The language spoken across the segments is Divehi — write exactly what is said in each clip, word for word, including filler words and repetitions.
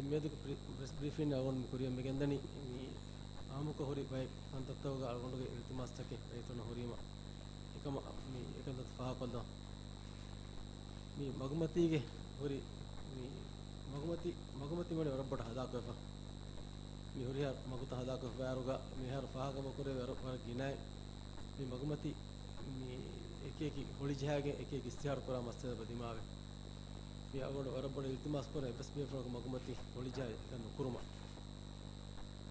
މިއަދުގެ ޕްރި-، ޕްރެސް ބްރީފިން އަޅުގަނޑު ކުރިއަށް މި ގެންދަނީ މި އާއްމުކޮށް ހުރި ބައެއް ކަންތައްތަކުގަ އަޅުގަނޑުގެ އިލްތިމާސްތަކެއް ރައްޔިތުންނަށް ހުރީމަ އެކަމަށް މި އެކަންތައް ފާހަގަކޮށްލަން. މި މަގުމަތީގެ ހުރި މި މަގުމަތި، މަގުމަތި ވަނީ ވަރަށް ބޮޑަށް ހަލާކުވެފަ. މި ހުރިހާ މަގުތައް ހަލާކުވެފަ ވާއިރުގަ މިހާރު ފާހަގަ ނުކުރެވޭ ވަރަށް، ވަރަށް ގިނައިން. މި މަގުމަތި މި އެކި އެކި ހޮޅިޖަހާގެން އެކި އެކި އިސްތިހާރު ކުރާ މައްސަލަ ދިމާވެ. މި އަޅުގަނޑު ވަރަށް ބޮޑަށް އިލްތިމާސް ކުރަން އެއްވެސް ބޭފުޅަކު މަގުމަތި ހޮޅިޖަހާ އެކަން ނުކުރުމަށް.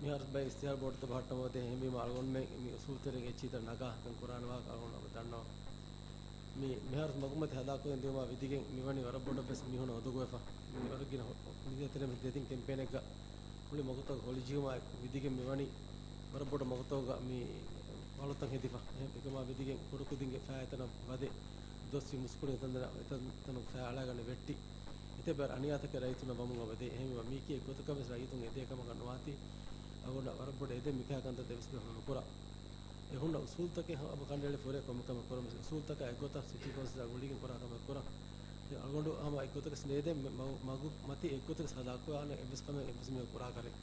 މިހާރު ބައެއް އިސްތިހާރު ބޯޑުތައް ބަހައްޓަން އޮތޭ، އެހެންވީމަ އަޅުގަނޑުމެން މި އުސޫލުތެރޭގެ އެއްޗިހިތައް ނަގާ އެކަން ކުރާނެ ވާހަކަ އަޅުގަނޑު އަޅުގަނޑު ދަންނަވަން. މި މިހާރު މަގުމަތި ހަލާކުވެގެން ދިޔުމާ ވިދިގެން މިވަނީ ވަރަށް ބޮޑަށް ވެސް މީހުން އުނދަގޫވެފަ. މި ވަރަށް ގިނަ ހޮ-، މި ދޭތެރޭ މި ދެތިން ކެމްޕޭނެއްގަ ކުޅި މަގުތައް ހޮޅިޖެހުމާ ވިދިގެން މިވަނީ ވަރަށް ބޮޑު މަގުތަކުގަ މި ވަޅުތައް ހެދިފަ. އެހެން އެކަމާ ވިދިގެން ކުޑަކުދިންގެ ފައިތަނަށް ވަދެ ދޮސްވި މުސްކުޅި ތަންތަނަށް އެތަންތަނުން ފައި އަޅާގަނެ ވެއްޓި. އެތައް ބައި އަނިޔާތަކެއް ރައްޔިތުންނަށް ވަމުން އަބަދޭ. އެހެންވީމަ މީކީ އެއްގޮތަކަށް ވެސް ރައްޔިތުން އެދޭ ކަމަކަށް ނުވާތީ. އަޅުގަނޑަށް ވަރަށް ބޮޑަށް އެދެން މިކަހަލަ ކަންތައް އެއްވެސް ބޭފުޅުން ނުކުރާ. އެ ހުންނަ އުސޫލުތަކެއް ހަމަ ކަނޑައެޅި ފުރޭ ކޮންމެ ކަމެއް ކުރަމުން އުސޫލުތަކާ އެއްގޮތަށް ސިޓީ ކައުންސިލާ ގުޅިގެން ކުރާ ކަމެއް ކުރަން. އަޅުގަނޑު ހަމަ އެއްގޮތަކަސް ނޭދެން މަ-، މަގު، މަގުމަތި އެއްގޮތަކަސް ހަލާކުވާނެ އެއްވެސް ކަމެއް އެއްވެސް މީހަކު ކުރާ ކަރެއް.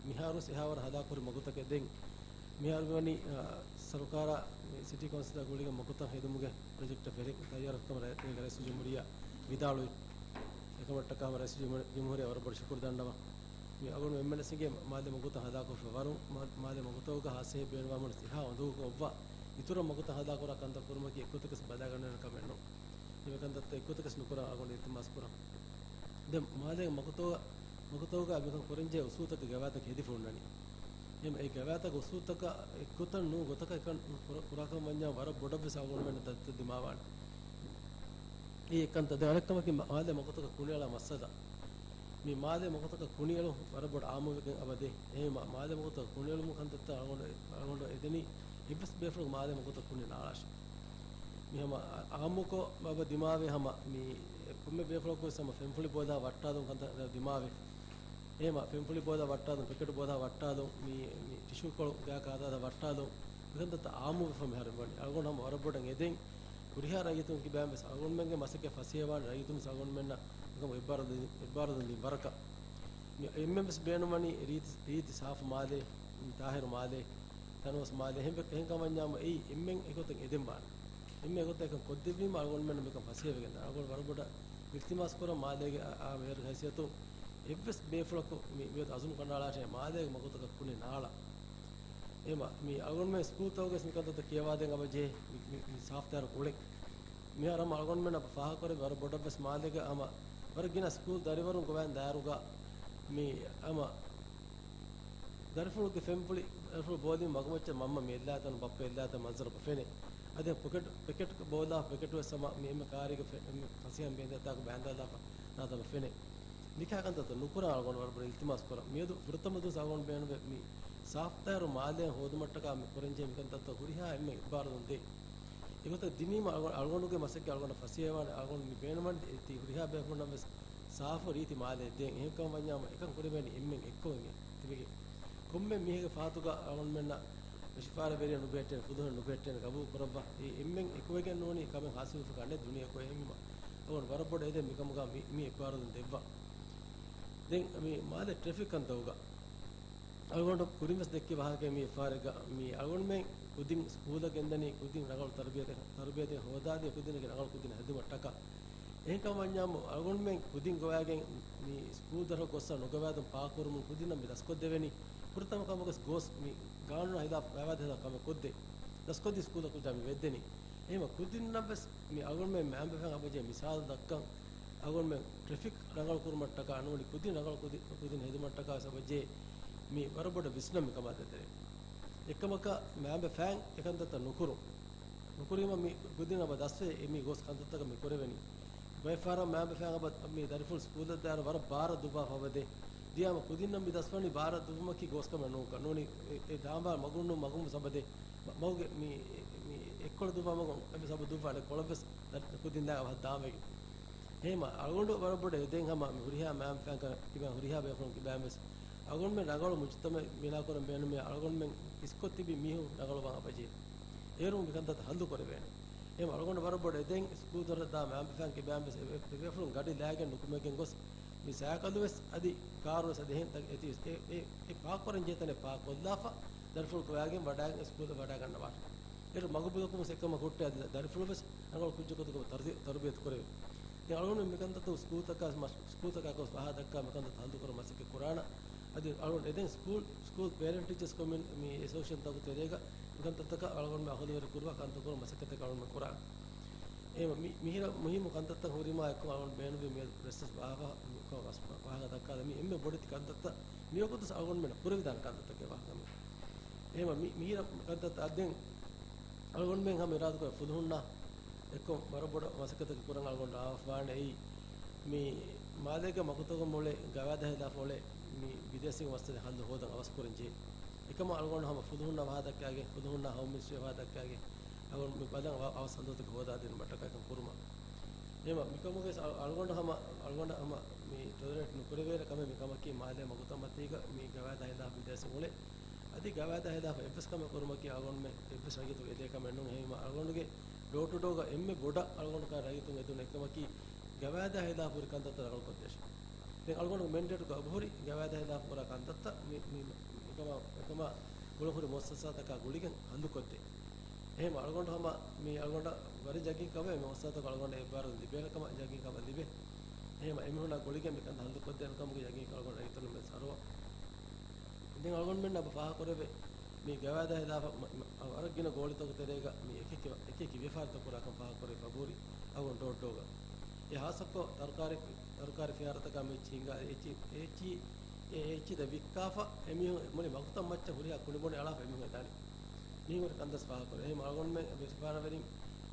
މިހާރުވެސް އެހާވަރަށް ހަލާކުހުރި މަގުތަކެއް ދެން. މިހާރު މިވަނީ، އާ، ސަރުކާރާ ސިޓީ ކައުންސިލާ ގުޅިގެން މަގުތައް ހެދުމުގެ ޕްރޮޖެކްޓަށް ފެރިން ތައްޔާރުކަމަށް ރައީސުލްޖުމްހޫރިއްޔާ ވިދާޅުވި. އެކަމަށްޓަކާ ހަމަ ރައީސުލްޖުމްހޫރިއްޔާ ވަރަށް ބޮޑަށް ޝުކުރު ދަންނަވަން. މި އަޅުގަނޑު އެންމެނަށް އެނގޭ މާލޭ މަގުތައް ހަލާކޮށްފަ ވަރުން، މާ-، މާލޭ މަގުތަކުގަ ހާއްސަ ބޭނުންވާ މަނުސް އެހާ އުނދަގޫކޮށް އޮއްވާ، އިތުރަށް މަގުތައް ހަލާކުރާ ކަންތައް ކުރުމަކީ އެއްގޮތަކަސް ބަލާގަންނަވާނެ ކަމެއް ނޫން. އެ ކަންތައްތައް އެއްގޮތަކަސް ނުކުރާ އަޅުގަނޑު އިލްތިމާސް ކުރަން. ދެން މާލޭ މަގުތަކުގަ، މަގުތަކުގަ މިކަން ކުރަންޖެހޭ އުސޫލުތަކެއް ގަވާއިދަކަށް ހެދިފަ ހުންނަނީ. އެހެން އެ ގަވާއިދުގެ އުސޫލުތަކަށް އެއްގޮތަށް ނޫން ގޮތަކަށް އެކަން ކުރ-، ކުރާކަމަށް ވަންޏާ ވަރަށް ބޮޑަށް ވެސް އަޅުގަނޑުމެންނަށް ދަތިތައް ދިމާވާނެ. އެ އެއްކަންތައް. ދެން އަނެއްކަމަކީ މާ-، މާލޭ މަގުތަކަށް ކުނިއެޅާ މައްސަލަ. މި މާލޭ މަގުތަކަށް ކުނިއެޅުން ވަރަށް ބޮޑަށް އާއްމުވެގެން އަބަދޭ. އެހެންވީމަ މާލޭ މަގުތަކަށް ކުނިއެޅުމުގެ ކަންތައްތައް އަޅުގަނޑު، އަޅުގަނޑު އެދެނީ އެއްވެސް ބޭފުޅަކު މާލޭ މަގުތަކަށް ކުނި ނާޅާށޭ. މި ހަމަ އާ-، އާއްމުކޮށް އެބަ ދިމާވޭ ހަމަ މި ކޮންމެ ބޭފުޅަކު ވެސް ހަމަ ފެންފުޅި ބޯލާ ވައްޓާލުން ކަންތައް ދިމާވޭ. އެހެންވީމަ ފެންފުޅި ބޯލާ ވައްޓާލުން، ޕެކެޓު ބޯލާ ވައްޓާލުން، މި، މި ޓިޝޫކޮޅު ގާ ކާދާލާ ވައްޓާލުން، މިކަންތައްތައް އާއްމުވެފަ މިހާރު ވަނީ. އަޅުގަނޑު ހަމަ ވަރަށް ބޮޑަށް އެދެން ހުރިހާ ރައްޔިތުން ކިބައިން ވެސް އަޅުގަނޑުމެންގެ މަސައްކަތް ފަސޭހަވާނެ ރައްޔިތުން ވެސް އަޅުގަނޑުމެންނަށް އެކަމަށް އެއްބާރުލަދީ، އެއްބާރުލަދީ ވަރަކަށް. މި އެންމެން ވެސް ބޭނުންވަނީ ރީތި، ރީތި ސާފު މާލޭ، ތާހިރު މާލޭ، ތަނަވަސް މާލޭ، އެހެން އެހެން ކަމަށް ވަންޏާމު އެއީ އެންމެން އެގޮތަށް އެދެން ވާނެ. އެންމެން އެގޮތަށް އެކަން ކޮށްދެއްވީމަ އަޅުގަނޑުމެންނަށް މިކަން ފަސޭހަވެގެން ދާނެ. އަޅުގަނޑު ވަރަށް ބޮޑަށް އިލްތިމާސް ކުރަން މާލޭގެ އާ، އާ، މޭޔަރުގެ ހައިސިއްޔަތުން އެއްވެސް ބޭފުޅަކު މި، މިއަދު އަޒުމް ކަނޑައަޅާށޭ މާލޭގެ މަގުތަކަށް ކުނި ނާޅާ. އެހެންވީމަ މި އަޅުގަނޑުމެން ސްކޫލްތަކުގައި ވެސް މިކަންތައްތައް ކިޔަވާދޭން އަބަ ޖެހޭ މި، މި، މި ސާފު ތާހިރު އުޅެން. މިހާރު ހަމަ އަޅުގަނޑުމެން އަބަ ފާހަގަކުރެއްވި ވަރަށް ބޮޑަށް ވެސް މާލޭގަ ހަމަ ވަރަށް ގިނަ ސްކޫލް ދަރިވަރުން ގޮވާން ދާއިރުގަ މި ހަމަ ދަރިފުޅުގެ ފެންފުޅި، ދަރިފުޅު ބޯލީމަ މަގުމައްޗަށް މަންމަ މި އެއްލާތަން، ބައްޕަ އެއްލާތަން މަންޒަރު އެބަ ފެނޭ. އަދި ޕޮކެޓް، ޕެކެޓް ބޯލާ ޕެކެޓު ވެސް ހަމަ މި އެންމެ ކާރީގަ ފެ-، އެންމެ ފަސޭހައިން ބޭންދޭ ތާކު ބާންދާލާފަ ނާތަ އެބަ ފެނޭ. މިކަހަލަ ކަންތައްތައް ނުކުރާ އަޅުގަނޑު ވަރަށް ބޮޑަށް އިލްތިމާސް ކުރަން. މިއަދު ފުރަތަމަ ދުވަސް އަޅުގަނޑު ބޭނުންވޭ މި ސާފު ތާހިރު މާލޭ ހޯދުމަށްޓަކާ މި ކުރަންޖެހޭ މިކަންތައްތައް ހުރިހާ އެންމެން އެއްބާރުލުން ދޭ. އެގޮތަށް ދިނީމަ އަޅުގަނޑު، އަޅުގަނޑުގެ މަސައްކަތް އަޅުގަނޑަށް ފަސޭހަވާނެ. އަޅުގަނޑު މި ބޭނުންވަނީ ތި ހުރިހާ ބޭފުޅުންނަށް ވެސް ސާފު ރީތި މާލެ ދޭން. އެހެންކަމަށް ވަންޏާމު އެކަން ކުރެވޭނީ އެންމެން އެއްކޮށް ތިބެގެން. ކޮންމެ މީހެއްގެ ފަހަތުގަ އަޅުގަނޑުމެންނަށް ވެށިފާރަށް ވެރިޔަށް ނުބެހެއްޓޭނެ، ފުލުހަށް ނުބެހެއްޓޭނެ، ގަބޫލު ކުރައްވާ. އެ އެންމެން އެކުވެގެން ނޫނީ ކަމެއް ހާސިލްވެފަ ކަނޑެއް ދުނިޔެ ކޮށް. އެހެންވީމަ އަޅުގަނޑު ވަރަށް ބޮޑަށް އެދެން މިކަމުގަ މި، މި އެއްބާރުލުން ދެއްވާ. ދެން މި މާލެ ޓްރެފިކް ކަންތައްގަ އަޅުގަނޑު ކުރިން ވެސް ދެއްކި ވާހަކައެއް މި އެފްއާއާރުގަ މި އަޅުގަނޑުމެން ކުދިން ސްކޫލަށް ގެންދަނީ ކުދިން ރަނގަޅު ތަރުބިޔަތެއް، ތަރުބިޔަތެއް ހޯދާދީ ކުދިންނަކީ ރަނގަޅު ކުދިން ހެދުމަށްޓަކާ. އެހެންކަމަށް ވަންޏާމު އަޅުގަނޑުމެން ކުދިން ގޮވާގެން މި ސްކޫލް ދަށަށް ގޮއްސަ ނުގަވާދުން ޕާކް ކުރުމުން ކުދިންނަށް މި ދަސްކޮށްދެވެނީ. ފުރަތަމަ ކަމަކަސް ގޯސް މި ގާނޫނާ ހިލާފް ގަވާއިދާ ކަމެއް ކޮށްދޭ. ދަސްކޮށްދީ ސްކޫލަށް ކުއްޖާ މި ވެއްދެނީ. އެހެންވީމަ ކުދިންނަށް ވެސް މި އަޅުގަނޑުމެން މައިންބަފައިން އަބަޖެހޭ މިސާލު ދައްކަން އަޅުގަނޑުމެން ޓްރެފިކް ރަނގަޅު ކުރުމަށްޓަކާ ނޫނީ ކުދިން ރަނގަޅު ކުދި-، ކުދިން ހެދުމަށްޓަކާ ވެސް އަބަޖެހޭ މި ވަރަށް ބޮޑަށް ވިސްނަން މި ކަމާ ދޭތެރޭ. އެކަމަކަށް މައިންބަފައިން އެކަންތައްތައް ނުކުރުން. ނުކުރީމަ މި ކުދިން އަބަ ދަސްވެ އެ މި ގޯސް ކަންތައްތަކަށް މި ކުރެވެނީ. ބައެއް ފަހަރަށް މައިންބަފައިން އަބަ މި ދަރިފުޅު ސްކޫލަށް ދާއިރު ވަރަށް ބާރަށް ދުއްވާފަ އަބަދޭ. ދިޔާމަ ކުދިންނަށް މި ދަސްވަނީ ބާރަށް ދުއްވުމަކީ ގޯސް ކަމެއް ނޫންކަން. ނޫނީ އެ، އެ ދާންވާ މަގުން ނޫން މަގުން ވެސް އަބަދޭ. މަ-، މަގުގެ މި، މި އެއްކޮޅަށް ދުއްވާ މަގުން އެއްވެސް އަބަ ދުއްވާނެ ކޮޅަށްވެސް ދަ-، ކުދިން ދާ އަބަ ދާންވެގެން. އެހެންވީމަ އަޅުގަނޑު ވަރަށް ބޮޑަށް އެދެން ހަމަ މި ހުރިހާ މައިންބަފައިން ކަ-، ކިބައިން ހުރިހާ ބޭފުޅުން ކިބައިން ވެސް އަޅުގަނޑުމެން ރަނގަޅު މުޖުތަމައެއް ބިނާ ކުރަން ބޭނުމޭ. އަޅުގަނޑުމެން އިސްކޮށް ތިބި މީހުން ރަނގަޅުވާން އަބަޖެހޭ. އޭރުން މިކަންތައް ހައްލު ކުރެވޭނެ. އެހެންވީމަ އަޅުގަނޑު ވަރަށް ބޮޑަށް އެދެން ސްކޫލް ދޮރަށް ދާ މައިންބަފައިން ކިބައިން ވެސް އެ، އެ، އެ ބޭފުޅުން ގަޑި ލައިގެން ނުކުމެގެން ގޮސް މި ސައިކަލު ވެސް އަދި ކާރު ވެސް އަދި އެހެން ތަކެއް އެތި ވެސް އެ، އެ، އެ ޕާކް ކުރަން ޖެހޭ ތަނެއް ޕާކް ކޮށްލާފަ، ދަރިފުޅު ގޮވާގެން ވަޑާގެން ސްކޫލަށް ވަޑާގަންނަވާނެ. އޭރު މަގު ބުލަކުން ވެސް އެކަމަށް ހުއްޓޭ އަދި ދަރިފުޅު ވެސް ރަނގަޅު ކުއްޖަކު ގޮތުގަ ތަރު-، ތަރުބިޔަތު ކުރެވޭ. ދެން އަޅުގަނޑު މިކަންތައްތައް ސްކޫލްތަކާ މަސް-، ސްކޫލްތަކާ ގޮސް ފާހަގަ ދައްކާ މިކަންތައް ހައްލުކުރަން މަސައްކަތް ކުރާނަ. އަދި އަޅުގަނޑު އެދެން ސްކޫލް، ސްކޫލް ޕޭރެންޓް ޓީޗާސް ކޮމި-، މި އެސޯސިއޭޝަންތަކުގެ ތެރޭގަ މިކަންތައްތަކަށް އަޅުގަނޑު މި އަހުލުވެރި ކުރުމަށް ކަންތައް ކުރުމަށް މަސައްކަތެއް އަޅުގަނޑު ކުރާނަ. އެހެން މި-، މިހިރަ މުހިއްމު ކަންތައްތައް ހުރީމާ އެއްކޮށް އަޅުގަނޑު ބޭނުންވީ މިއަދު ޕްރެސް ވެސް ވާފަ މިކޮށް ވާހަކަ ދައްކާލަ މި އެންމެ ބޮޑެތި ކަންތައްތައް މިވަގުތު އަޅުގަނޑުމެން ކުރެވިދާނެ ކަންތައްތަކެއް ވާހަކަ މި. އެހެން މި-، މިހިރަ ކަންތައްތައް އަދި ދެން އަޅުގަނޑުމެން ހަމަ އިރާދަކުރޭ ފުލުހުންނާ އެއްކޮށް ވަރަށް ބޮޑަށް މަސައްކަތަކެއް ކުރަން އަޅުގަނޑު އައިސްފަވާނެ. އެއީ މި މާލޭގެ މަގުތަކުން އުޅޭ ގަވާއިދާ ހިލާފަށް އުޅޭ މި ބިދޭސީ މައްސަލަ ހައްލު ހޯދަން އަވަސް ކުރަން ޖެހޭ. އެކަމަށް އަޅުގަނޑު ހަމަ ފުލުހުންނާ ވާހަކަ ދައްކާގެ، ފުލުހުންނާ ހޯމް މިނިސްޓްރީ ވާހަކަ ދައްކާގެ، އަޅުގަނޑު މި ބަލަން އަވަސް ހައްލުތަކެއް ހޯދާދޭން މަށަކަށް އެކަން ކުރުމަށް. އެހެން މިކަމުގައި އަޅު-، އަޅުގަނޑަށް ހަމަ، އަޅުގަނޑަށް ހަމަ މި ޓޮލަރޭޓް ނުކުރެވޭނެ ކަމެއް މި ކަމަކީ މާލޭ މަގުތައް މަތީގަ މި ގަވާއިދާ ހިލާފަށް ބިދޭސީން އުޅޭ. އަދި ގަވާއިދާ ހިލާފަށް އެއްވެސް ކަމެއް ކުރުމަކީ އަޅުގަނޑުމެން އެއްވެސް ރައްޔިތަކު އެދޭ ކަމެއް ނޫން. އެހެންވީމަ އަޅުގަނޑުގެ ޑޯ ޓު ޑޯގަ އެންމެ ބޮޑަށް އަޅުގަނޑު ކާ ރައްޔިތުން އެދުނު އެއްކަމަކީ ގަވާއިދާ ހިލާފަށް ހުރި ކަންތައްތައް ރަނގަޅުކޮށްދޭށޭ. ދެން އަޅުގަނޑުގެ މެންޑޭޓުގަ އެބަހުރި ގަވާއިދާ ހިލާފަށް ކުރާ ކަންތައްތައް މި، މި، އެކަމަ، އެކަމަ ގުޅަން ހުރި މުއައްސަސާތަކާ ގުޅިގެން ހައްލުކޮށްދޭ. އެހެން އަޅުގަނޑު ހަމަ މި އަޅުގަނޑަށް ވަރަށް ޔަގީންކަމެއް މި މުއައްސަސާތަކުން އަޅުގަނޑަށް އެއްބާރުލުން ލިބޭނެ ކަމަށް ޔަގީންކަމެއް ލިބޭ. އެހެން އެމީހުނާ ގުޅިގެން މިކަން ހައްލުކޮށްދޭނެ ކަމުގެ ޔަގީން އަޅުގަނޑަށް އެތަނުން ވެސް އަރުވާ. ދެން އަޅުގަނޑުމެން އެބަ ފާހަގަކުރެވޭ މި ގަވާއިދާ ހިލާފަށް މަ-، މަ-، ވަރަށް ގިނަ ގޯޅިތަކުގެ ތެރޭގަ މި އެކި އެކި، އެކި އެކި ވިޔަފާރިތައް ކުރާކަން ފާހަގަކުރެވިފަ ހުރި އަޅުގަނޑު ޑޯޓް ޑޯގަ. އެ ހާއްސަކޮށް ތަރުކާރި، ތަރުކާރި ފިހާރަތަކާ މި އެއްޗިހި ހިނގާ، އެ އެއްޗި، އެ އެއްޗި، އެ އެއްޗި ދެ ވިއްކާފަ އެމީހުން މުޅި މަގުތައް މައްޗަށް ހުރިހާ ކުނިބޮނި އަޅާފަ އެމީހުން އެދާނެ. މީހުން ކަންތައް ފާހަގަކުރޭ. އެހެން އަޅުގަނޑުމެން ވެރިފާނަވެރިން،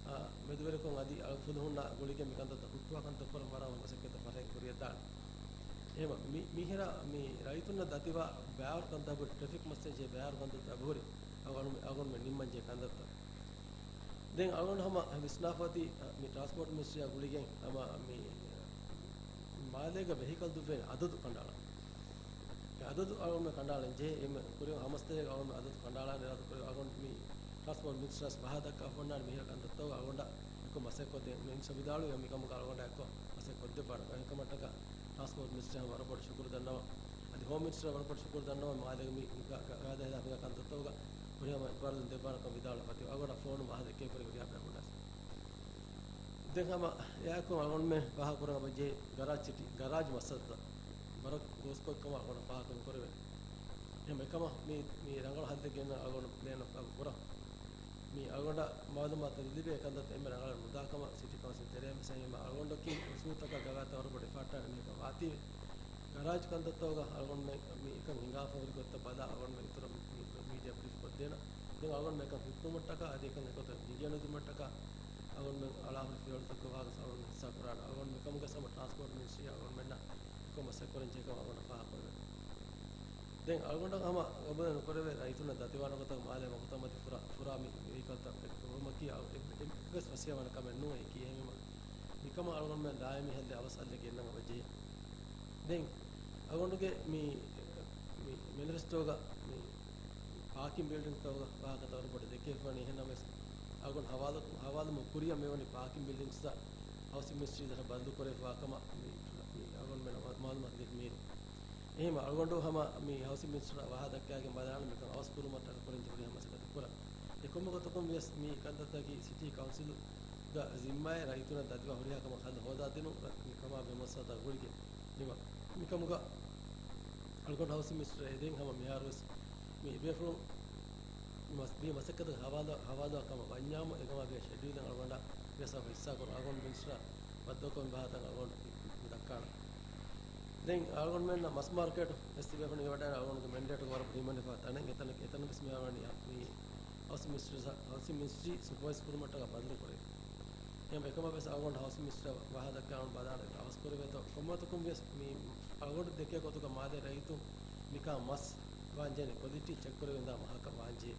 އާ، މެދުވެރިކޮށް އަދި އަޅު ފުލުހުންނާ ގުޅިގެން މިކަންތައް ހުއްޓުވާ ކަންތައް ކުރަން ވަރަށް މަސައްކަތްތައް ފަށައިގެން ކުރިއަށްދާނެ. އެހެން މި-، މިހިރަ މި ރައްޔިތުންނަށް ދަތިވާ ބައިވަރު ކަންތައް އެބަހުރި، ޓްރެފިކް މައްސަލަ ޖެހޭ ބައިވަރު ކަންތައް އެބަހުރި، އަޅުގަނޑު، އަޅުގަނޑުމެން ނިންމަން ޖެހޭ ކަންތައްތައް. ދެން އަޅުގަނޑު ހަމަ ވިސްނާފަ އޮތީ، މި ޓްރާންސޕޯޓް މިނިސްޓްރީއާ ގުޅިގެން ހަމަ މި މާލޭގަ ވެހިކަލް ދުއްވޭނެ އަދަދު ކަނޑައަޅާ. އެ އަދަދު އަޅުގަނޑުމެން ކަނޑައަޅަން ޖެހޭ. އެންމެ ކުރިން ހަމަސްތައް އަޅުގަނޑު އަދަދު ކަނޑައަޅާނެ އިރާދަ ކުރި އަޅުގަނޑު މި ޓްރާންސްޕޯޓް މިނިސްޓަރަށް ފާހަގަ ދައްކާފަ އޮންނާނެ މިހިރަ ކަންތައްތައް އަޅުގަނޑަށް އެއްކޮށް މަސައްކަތް ކޮށްދޭން. މިނިސްޓަރ ވިދާޅުވި މިކަމުގަ އަޅުގަނޑަށް އެއްކޮށް މަސައްކަތް ކޮށްދެއްވާނެ. އެކަމަށްޓަކާ ޓްރާންސްޕޯޓް މިނިސްޓަރަށް ވަރަށް ބޮޑަށް ޝުކުރު ދަންނަވަން. އަދި ހޯމް މިނިސްޓަރަށް ވަރަށް ބޮޑަށް ޝުކުރު ދަންނަވަން. މާލޭގެ މި ގަ-، ގަ-، ގަވާއިދާ ހިލާފުގަ ކަންތައްތަކުގަ ހުރިހާ އިބާރާތު ދެއްވާނެކަން ވިދާޅުވެފަ އޮތީ. އަޅުގަނޑަށް ފޯނު ވާހަކަ ދެއްކޭ ކުރި ހުރިހާ ބޭފުޅުންނަށް. ދެން ހަމަ އެއާއެކު އަޅުގަނޑުމެން ފާހަގަކުރަން އެބަޖެހޭ ގަރާޖް ސިޓީ، ގަރާޖް މައްސަލަތައް ވަރަށް ގޯސްކޮށް ކަމަށް އަޅުގަނޑަށް ފާހަގަ ނުކުރެވޭނެ. އެހެން އެކަމަށް މި، މި ރަނގަޅު ހައްލެއް ގެންނަން އަޅުގަނޑު ޕްލޭން އަޕް ކުރަން. މި އަޅުގަނޑަށް މައުލޫމާތު ލިބޭ ކަންތައް އެންމެ ރަނގަޅަށް ނުދާ ކަމަށް ސިޓީ ކައުންސިލް ތެރޭން ވެސް އެހެންވީމަ އަޅުގަނޑަކީ އުސޫލުތަކަށް ގަވާއިދާ ވަރަށް ބޮޑަށް އެފާޓް އަންނަ މީހަކަށް ވާތީވެ. ގަރާޖް ކަންތައްތަކުގަ އަޅުގަނޑުމެން މި އެކަން ހިނގާފަ ހުރި ގޮތްތައް ބަލާ އަޅުގަނޑުމެން އިތުރަށް މި، މި، މީޑިއާ ބްރީފް ކޮށްދޭނަން. ދެން އަޅުގަނޑުމެން އެކަން ހިއްޕުމަށްޓަކާ އަދި އެކަން އެގޮތަށް މިދިޔަ ނުދިއުމަށްޓަކާ އަޅުގަނޑުމެން އަޅާހުރި ފިޔަވަޅުތަކުގެ ވާހަކަ ވެސް އަޅުގަނޑު ހިއްސާ ކުރާނަން. އަޅުގަނޑު މިކަމުގަ ހަމަ ޓްރާންސްޕޯޓް މިނިސްޓްރީ އަޅުގަނޑުމެންނަށް އެކަން މަސައްކަތް ކުރަން ޖެހޭ ކަމަށް އަޅުގަނޑަށް ފާހަގަކުރެވޭ. ދެން އަޅުގަނޑަށް ހަމަ ގަބޫލެއް ނުކުރެވޭ، ރައްޔިތުންނަށް ދަތިވާނެ ގޮތަށް މާލޭ މަގުތައް މަތި ފުރާ، ފުރާ މި ވެހިކަލްތައް އެއްކުރުމަކީ އަ-، އެއް-، އެއްވެސް ފަސޭހަވާނެ ކަމެއް ނޫން. އެކީ އެހެންވީމަ މިކަމަށް އަޅުގަނޑުމެން ދާއިމީ ހައްލެއް އަވަސް ހައްލެއް ގެންނަން އެބަޖެހޭ. ދެން އަޅުގަނޑުގެ މި، މި މެނިފެސްޓޯގަ މި ޕާކިން ބިލްޑިންގްތަކުގެ ވާހަކަތައް ވަރަށް ބޮޑަށް ދެއްކެވިފަ ވަނީ. އެހެންނަމަވެސް އަޅުގަނޑު ހަވާލު، ހަވާލުވުމުގެ ކުރިއަށް މިވަނީ ޕާކިން ބިލްޑިންގްސްތައް ހައުސިން މިނިސްޓްރީ ދަށަށް ބަންދުކުރެވިފަ ކަމަށް މި، މި އަޅުގަނޑުމެންނަށް މަ-، މައުލޫމާތު ދެއްކި މީރު. އެހެންވީމަ އަޅުގަނޑު ހަމަ މި ހައުސިން މިނިސްޓަރަށް ވާހަކަ ދައްކާގެން ބަލާނަން މިކަން އަވަސް ކުރުމަށްޓަކާ ކުރަންޖެހޭ ހުރިހާ މަސައްކަތެއް ކުރަން. އެ ކޮންމެ ގޮތަކުން ވިޔަސް މި ކަންތައްތަކީ ސިޓީ ކައުންސިލުގެ ޒިންމާއެއް ރައްޔިތުންނަށް ދަތިވާ ހުރިހާ ކަމަށް ހައްލު ހޯދާދިނުން މި ކަމާ ބެހޭ މައްސަލަތައް ގުޅިގެން. އެހެންވީމަ މިކަމުގަ އަޅުގަނޑު ހައުސިން މިނިސްޓަރަށް އެދެން ހަމަ މިހާރުވެސް މި ބޭފުޅުން މަސް-، މި މަސައްކަތުގެ ހަވާލު-، ހަވާލުވާ ކަމަށް ވަންޏާމު އެކަމާ ބެހޭ ޝެޑިއުލެއް އަޅުގަނޑަށް ވިޔަސް ހިއްސާކުރުން އަޅުގަނޑު މިނިސްޓަރަށް ބައްދަލުކޮށް މި ވާހަކަތައް އަޅުގަނޑު މި ދައްކާނަން. ދެން އަޅުގަނޑުމެންނަށް މަސް މާރުކޭޓު އެސް ސީ ބޭފުޅުން އެބަ ވަޑައިގެން އަޅުގަނޑުގެ މެންޑޭޓުގަ ވަރަށް ބޮޑަށް ހިމެނިފަ ތަނެއް އެތަނަކީ، އެތަނަށް ވެސް މި އަޅުގަނޑު މި ހައުސިން މިނިސްޓްރީ، ހައުސިން މިނިސްޓްރީ ސުޕަވައިޒް ކުރުމަށްޓަކާ ބަންދު ކުރޭ. އެހެން އެކަމަށް ވެސް އަޅުގަނޑު ހައުސިން މިނިސްޓަރަށް ވާހަކަ ދައްކާ އަޅުގަނޑު ބަލާނަން އަވަސް ކުރެވޭތޯ. ކޮންމެ ގޮތަކުން ވިޔަސް މި އަޅުގަނޑު ދެކޭ ގޮތުގަ މާލޭ ރައްޔިތުން މިކާ މަސް ވާންޖެހޭނެ ކޮލިޓީ ޗެކް ކުރެވި އިންދާ މަހަކަށް ވާންޖެހޭ.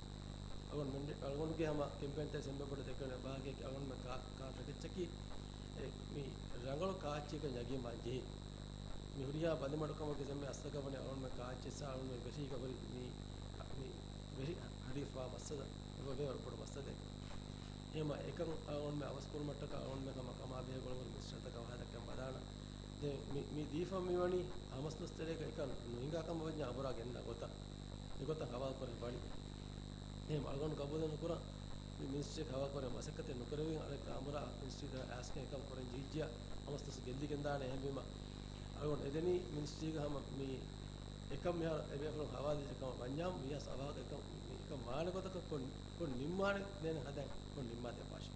އަޅުގަނޑު މެންޑޭ-، އަޅުގަނޑުގެ ހަމަ ކެމްޕޭންތައް އެންމެ ބޮޑަށް ދެކެވޭ ވާހަކައަކީ އަޅުގަނޑުމެން ކާ-، ކާ ޓަކެއްޗަކީ އެ، މި ރަނގަޅު ކާއެއްޗަކަށް ޔަގީން ވާންޖެހޭ. މި ހުރިހާ ބަލިމަޑުކަމުގެ ޒިންމާ އަސްލަކަށް ވަނީ އަޅުގަނޑުމެން ކާއެއްޗެއްސާ އަޅުގަނޑުމެން ވެށީގަ ހުރި މި، މި ވެށި ހަޑިފާ މައްސަލަ އެބަވޭ ވަރަށް ބޮޑު މައްސަލައެއް. އެހެންވީމަ އެކަން އަޅުގަނޑުމެން އަވަސް ކުރުމަށްޓަކާ އަޅުގަނޑުމެން ހަމަ ކަމާ ބެހޭ ގޮތުން މިނިސްޓަރަށްޓަކާ ވާހަކަ ދައްކަން ބަލާނަން. ދެން މި، މި ދީފަ މިވަނީ ހަމަސް ދުވަސް ތެރޭގަ އެކަން ނުހިނގާ ކަމަށް ވަންޏާ އަނބުރާ ގެންނަ ގޮތަށް. އެގޮތަށް ހަވާލު ކުރެވި ވަނީ. އެހެން އަޅުގަނޑު ގަބޫލެއް ނުކުރަން. މި މިނިސްޓްރީއަށް ހަވާލު ކުރެވޭ މަސައްކަތެއް ނުކުރެވިން އަޅެއްކާ އަނބުރާ މިނިސްޓްރީ ދާ އައިސްގެން އެކަން ކުރަން ޖެހިއްޖެޔާ ހަމަސް ދުވަސް ގެއްލިގެން ދާނެ. އެހެންވީމަ އަޅުގަނޑު އެދެނީ މިނިސްޓްރީގަ ހަމަ މި އެކަން މިހާރު އެބޭފުޅުން ހަވާލުވެއްޖެ ކަމަށް ވަންޏާމު ވިޔަސް އަވަހަކަށް އެކަން މި އެކަން ވާނެ ގޮތަކަށް ކޮން، ކޮން ނިންމާނެ ދޭނެ ހަދަން ކޮން ނިންމާދޭ ފާށި.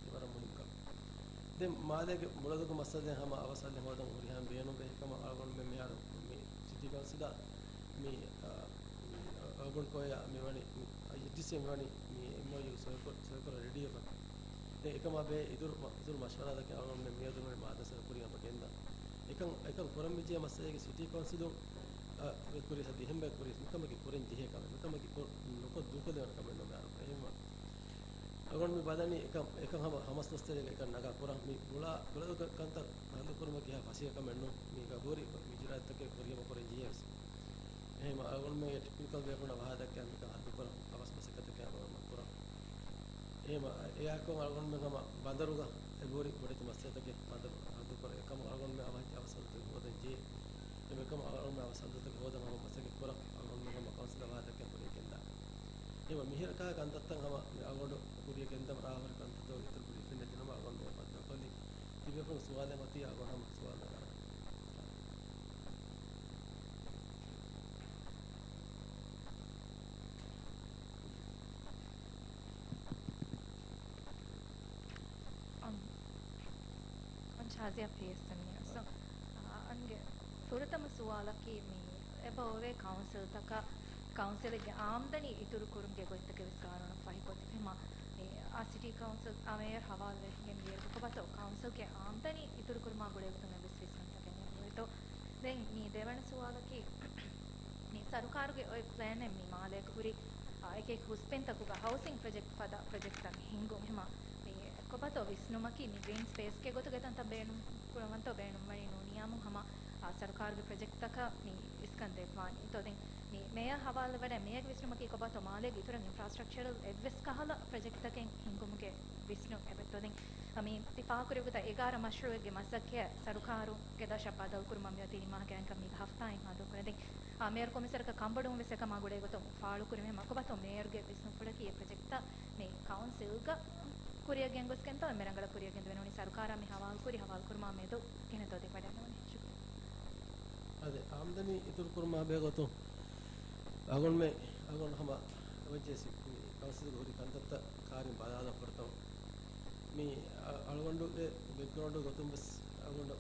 އެ ވަރަށް މުހިންމު ކަމެއް. ދެން މާލޭގެ މުޅަދުގު މައްސަލަ ދެން ހަމަ އަވަސްއަލި ހޯދަން ހުރިހާ ބޭނުންވޭ ކަމަށް އަޅުގަނޑުމެން މިހާރު މި ސިޓީ ކައުންސިލާ މި، އާ، މި އަރބަން ކޮއެއާ މި ވަނީ މި އެޗްޑީސީ މި ވަނީ މި އެމްއޯޔޫ ސޮއިކޮށް، ސޮއިކޮށް ރެޑީވެފަ. ދެން އެކަމާ ބެހޭ އިތުރު މަ-، އިތުރު މަޝްވަރާތަކެއް އަޅުގަނޑުމެން މިއަދު މި މާދަސަރަ ކުރިޔަށް ގެންދާ. އެކަން، އެކަން ކުރަން މިޖެހޭ މައްސަލައިގެ ސިޓީ ކައުންސިލުން، އަ، ކުރިޔަސް އަދި އެހެން ބައެއް ކުރިޔަސް މިކަމަކީ ކުރަން ޖެހޭ ކަމެއް. މިކަމަކީ ކޮ-، ނުކޮށް ދޫކޮށްލެވޭނެ ކަމެއް ނޫން މިހާރު. އެހެންވީމަ އަޅުގަނޑު މި ބަލަނީ އެކަން، އެކަން ހަމަ ހަމަސް ދުވަސް ތެރޭގަ އެކަން ނަގާ ކުރަން މި ބުޅާ، ބުޅަދުގެ ކަންތައް ހައްލު ކުރުމަކީ ހާ ފަސޭހަ ކަމެއް ނޫން. މީގަ ހުރި މި އިޖުރާއަތްތަކެއް ކުރިހަމަ ކުރަން ޖެހޭ ވެސް. އެހެންވީމަ އަޅުގަނޑުމެންގެ ޓެކްނިކަލް ބޭފުޅުންނަށް ވާހަކަ ދައްކާ މިކަން ހައްލު ކުރަން ހަމަސް މަސައްކަތެއް އަޅުގަނޑުމެން ކުރަން. އެހެންވީމަ އެއާއެކު އަޅުގަނޑުމެން ހަމަ ބަނދަރުގަ އެބަހުރި ބޮޑެތި މައްސަލަތަކެއް ބަނދަރު ހައްލު ކުރަން އެކަމަށް އަޅުގަނޑުމެން އަވަހަށް އަވަސް ހައްލުތަކެއް ހޯދަން ޖެހޭ. އެކަމަށް އަޅުގަނޑުމެން އަވަސް ހައްލުތަކެއް ހޯދަން ހަމަ މަސައްކަތް ކުރަން. އަޅުގަނޑުމެން ހަމަ ކައުންސިލް ވާހަކަ ދައްކަން ކުރިޔަށް ގެންދާނެ. އެހެންވީމަ މިހިރަ ކަހަލަ ކަންތައްތައް ހަމަ މި އަޅުގަނޑު ކުރިޔަށް ގެންދަމު ރާހުރި ކަންތައްތައް އިތުރު ކުރި ފެންނަ ދިނުމަށް އަޅުގަނޑު މި ބައްދަލުކޮށްލީ. ތިބޭފުޅުން ސުވާލެއް މަތީ އަޅުގަނޑު ހަމަ ސުވާލު ނަގާނަން. އަން-، އަން ޝާޒިޔާ ޕީއެސްއެމްއީ. ސޯ، އަ، އަންގެ ފުރަތަމަ ސުވާލަކީ މި އެބަ އޮވޭ ކައުންސިލްތަކަށް ކައުންސިލެއްގެ އާމްދަނީ އިތުރު ކުރުމުގެ ގޮތްތަކެއް ވެސް ގާނޫނަށް ފަހިކޮށްދިނުމަށް މި އާ ސިޓީ ކައުންސިލް އާ މޭޔަރު ހަވާލުވެގެން ދިޔައިރު ކޮބާތޯ ކައުންސިލްގެ އާމްދަނީ އިތުރުކުރުމާ ގުޅޭގޮތުން އެއްވެސް ވިސްނުންތަކެއް ނެތް. ދެން މި ދެވަނަ ސުވާލަކީ، މި ސަރުކާރުގެ އޮތް ޕްލޭނެއް މި މާލޭގަ ހުރި، އާ، އެކި އެކި ހުސް ބިންތަކުގަ ހައުސިން ޕްރޮޖެކްޓް ފަދަ ޕްރޮޖެކްޓްތައް ހިންގުން. އެހެންވީމަ މި ކޮބާތޯ ވިސްނުމަކީ މި ގްރީން ސްޕޭސްގެ ގޮތުގަ ތަންތަން ބޭނުން ކުރަންވަންތޯ ބޭނުންވަނީ ނޫނިއްޔާމު ހަމަ، އާ، ސަރުކާރުގެ ޕްރޮޖެކްޓްތަކަށް މި އިސްކަން ދެއްވާނެ. އެތޯ ދެން މި މޭޔަރ ހަވާލުވެވަޑައި މޭޔަރގެ ވިސްނުމަކީ ކޮބާތޯ މާލޭގެ އިތުރަށް އިންފްރާސްޓްރަކްޗަރަލް އެއްވެސް ކަހަލަ ޕްރޮޖެކްޓްތަކެއް ހިންގުމުގެ ވިސްނުން އެބައޮތްތޯ ދެން މި ތި ފާހަގަކުރެއްވި ގޮތަށް އެގާރަ މަޝްރޫއެއްގެ މަސައްކަތް ސަރުކާރުގެ ދަށަށް ބަދަލުކުރުމަށް މިއޮތީ ނިމާހަކައިންކަން މީގަ ހަފްތާއެއް ހާދަ ކުރަން. ދެން، އާ، މޭޔަރު ކޮމިސަރަކަށް ކަންބޮޑުވުން ވެސް އެކަމާ ގުޅޭ ގޮތުން ފާޅުކުރި. މި ކޮބާތޯ މޭޔަރުގެ ވިސްނުންފުޅަކީ އެ ޕްރޮޖެކްޓްތައް މި ކައުންސިލްގަ ކުރިއަށް ގެންގޮސްގެންތޯ އެންމެ ރަނގަޅަށް ކުރިއަށް ގެންދެވޭނެ ނޫނީ ސަރުކާރާ މި ހަވާލުކުރި، ހަވާލުކުރުމާ މެދު ކިހިނެއްތޯ ދެއްވަޑައެއް ނޫނީ. ޝުކުރިއްޔާ. އަދި އާމްދަނީ އިތުރުކުރުމާ ބެހޭގޮތުން އަޅުގަނޑުމެން، އަޅުގަނޑު ހަމަ އެމަޖެންސީ މި ކައުންސިލްގެ ހުރި ކަންތައްތައް ކާރިން ބަލާލާ ފުރަތަމަ މި އަ-، އަޅުގަނޑުގެ ބެކްގްރައުންޑު ގޮތުން ވެސް އަޅުގަނޑު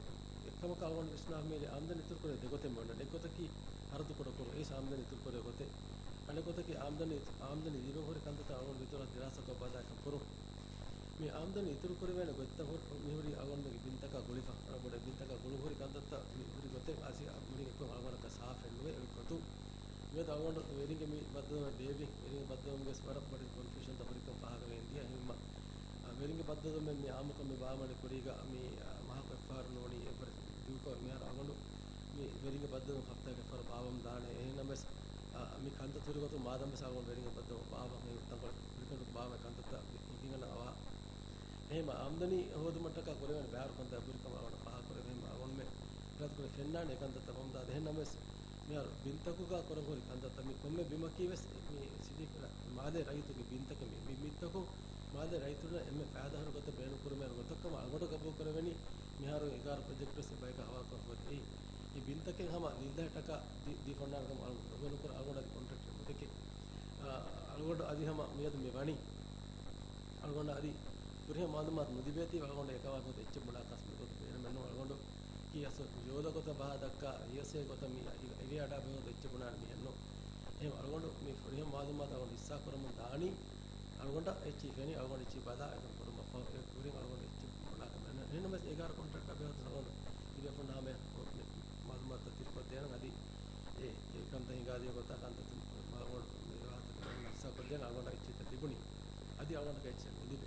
އެއްކަމަކަށް އަޅުގަނޑު ވިސްނާ މި އާމްދަނީ އިތުރުކުރޭ ދެގޮތެއް މި އޮންނަނީ. އެއްގޮތަކީ ހަރަދު ކުޑަކުރުން، އެއީސް އާމްދަނީ އިތުރުކުރޭ ގޮތެއް. އަނެއްގޮތަކީ އާމްދަނީ، އާމްދަނީ ލިބެން ހުރި ކަންތައްތައް އަޅުގަނޑު އިތުރަށް ދިރާސާކޮށް ބަލާކަން ކުރުން. މި އާމްދަނީ އިތުރުކުރެވޭނެ ގޮތްތައް ހުރި، މިހުރީ އަޅުގަނޑުމެންގެ ބިންތަކާ ގުޅިފަ، ބޮޑެތި ބިންތަކާ ގުޅުން ހުރި ކަންތައްތައް މި ހުރި ގޮތެއް އައިސް މުޅިން އެއްކޮށް އަޅުގަނޑަކަށް ސާފެއް ނުވޭ. އެގޮތުން މިއަދު އަޅުގަނޑު ވެރިންގެ މި ބައްދަލުވުމެއް ބޭއްވި، ވެރިންގެ ބައްދަލުވުމުގެ ވަރަށް ބޮޑެތި ކޮންފިއުޝަންތައް ހުރިކަން ފާހަގަވެގެން ދިޔަ. އެހެންވީމަ، އަ، ވެރިންގެ ބައްދަލުވުމެއް މި އާއްމުކޮށް މި ބާވަމަޑި ކުރީގަ މި، އަ، މަހަކު އެއްފަހަރު ނޫނީ އެއްވަރެއް ދޫކޮށް މިހާރު އަޅުގަނޑު މި ވެރިންގެ ބައްދަލުވުން ހަފްތާއެއް އެއްފަހަރު ބާވަމުން ދާނެ. އެހެންނަމަވެސް، އަ، މި ކަންތައް ހުރި ގޮތުން މާދަމަވެސް އަޅުގަނޑު ވެރިންގެ ބައްދަލުވުން ބާވަން ހެޔޮ ތަންކޮޅެއް ހުރިކަނޑު ބާވަ ކަންތައްތައް މި ހިނގަން އަވާ. އެހެން އާމްދަނީ ހޯދުމަށްޓަކާ ކުރެވޭނެ ބައިވަރު ކަންތައް ހުރިކަމަށް އަޅުގަނޑަށް ފާހަގަކުރެވޭ. އެހެން އަޅުގަނޑުމެން އިރާދަކުރެ ފެންނާނެ އެކަންތައްތައް ވަމުންދާ. އެހެންނަމަވެސް، މިހާރު ބިންތަކުގަ ކުރަން ހުރި ކަންތައްތައް މި ކޮންމެ ބިމަކީ ވެސް މި ސިޓީ މާލޭ ރައްޔިތުގެ ބިންތަކެއް. މި، މި ބިންތަކުން މާލޭ ރައްޔިތުންނަށް އެންމެ ފައިދާހުރި ގޮތަށް ބޭނުންކުރުމޭ ގޮތަކަށް އަޅުގަނޑު ގަބޫލުކުރެވެނީ. މިހާރު އެގާރަ ޕްރޮޖެކްޓް ވެސް އެބަޔަކަށް ހަވާލުކުރަން ހުރި. އެއީ، އެ ބިންތަކެއް ހަމަ ލިއްލަ ޓަކާ ދީ، ދީފަ އޮންނާނެ ކަމަށް އަޅުގަނޑު ގަބޫލުކުރަން. އަޅުގަނޑު އަދި ކޮންޓްރެކްޓަރ މުދަކެ، އަ، އަޅުގަނޑު އަދި ހަމަ މިއަދު މި ވަނީ. އަޅުގަނޑަށް އަދި ހުރިހާ މައުލޫމާތު ނުލިބޭތީ އަޅުގަނޑު އެކަމާ ގޮތަށް އެއްޗެއް ބުނާކަސް މިގޮތަށް ބޭނުމެއް ނޫން. އަޅުގަނޑު ކީ އަސްލު ޖޯލަ ގޮތަށް ބަހާ ދައްކާ ހިޔަސޭ ގޮތަށް މި އެ، އެވި އަޑާ ބެހޭ ގޮތަށް އެއްޗެއް ބުނާނެ މިހެން ނޫން. އެހެން އަޅުގަނޑު މި ހުރިހާ މައުލޫމާތު އަޅުގަނޑު ހިއްސާ ކުރަމުން ދާނީ. އަޅުގަނޑަށް އެއްޗެއް ފެނި، އަޅުގަނޑު އެއްޗެއް ބަލާ، އެކަން ކުރުމަށް ފަހު، އެ ކުރިން އަޅުގަނޑު އެއްޗެއް ބުނާކަށް މެން. އެހެންނަމަވެސް އެގާރަ ކޮންޓްރެކްޓަށް ބެހޭ ގޮތަށް އަޅުގަނޑު ތިބޭފުޅުންނާ ހަމަޔަށް މައުލޫމާތުތައް ތިރިކޮށްދޭނަން. އަދި އެ، އެ ކަންތައް ހިނގާދިޔަ ގޮތާ ކަންތައް ތި މަ-، މަ-، މަ-، ހިއްސާކޮށްދޭނަން. އަޅުގަނޑަށް އެއްޗެއްތައް ލިބުނީ. އަދި އަޅުގަނޑަކަށް އެއްޗެއް ނުލިބޭ.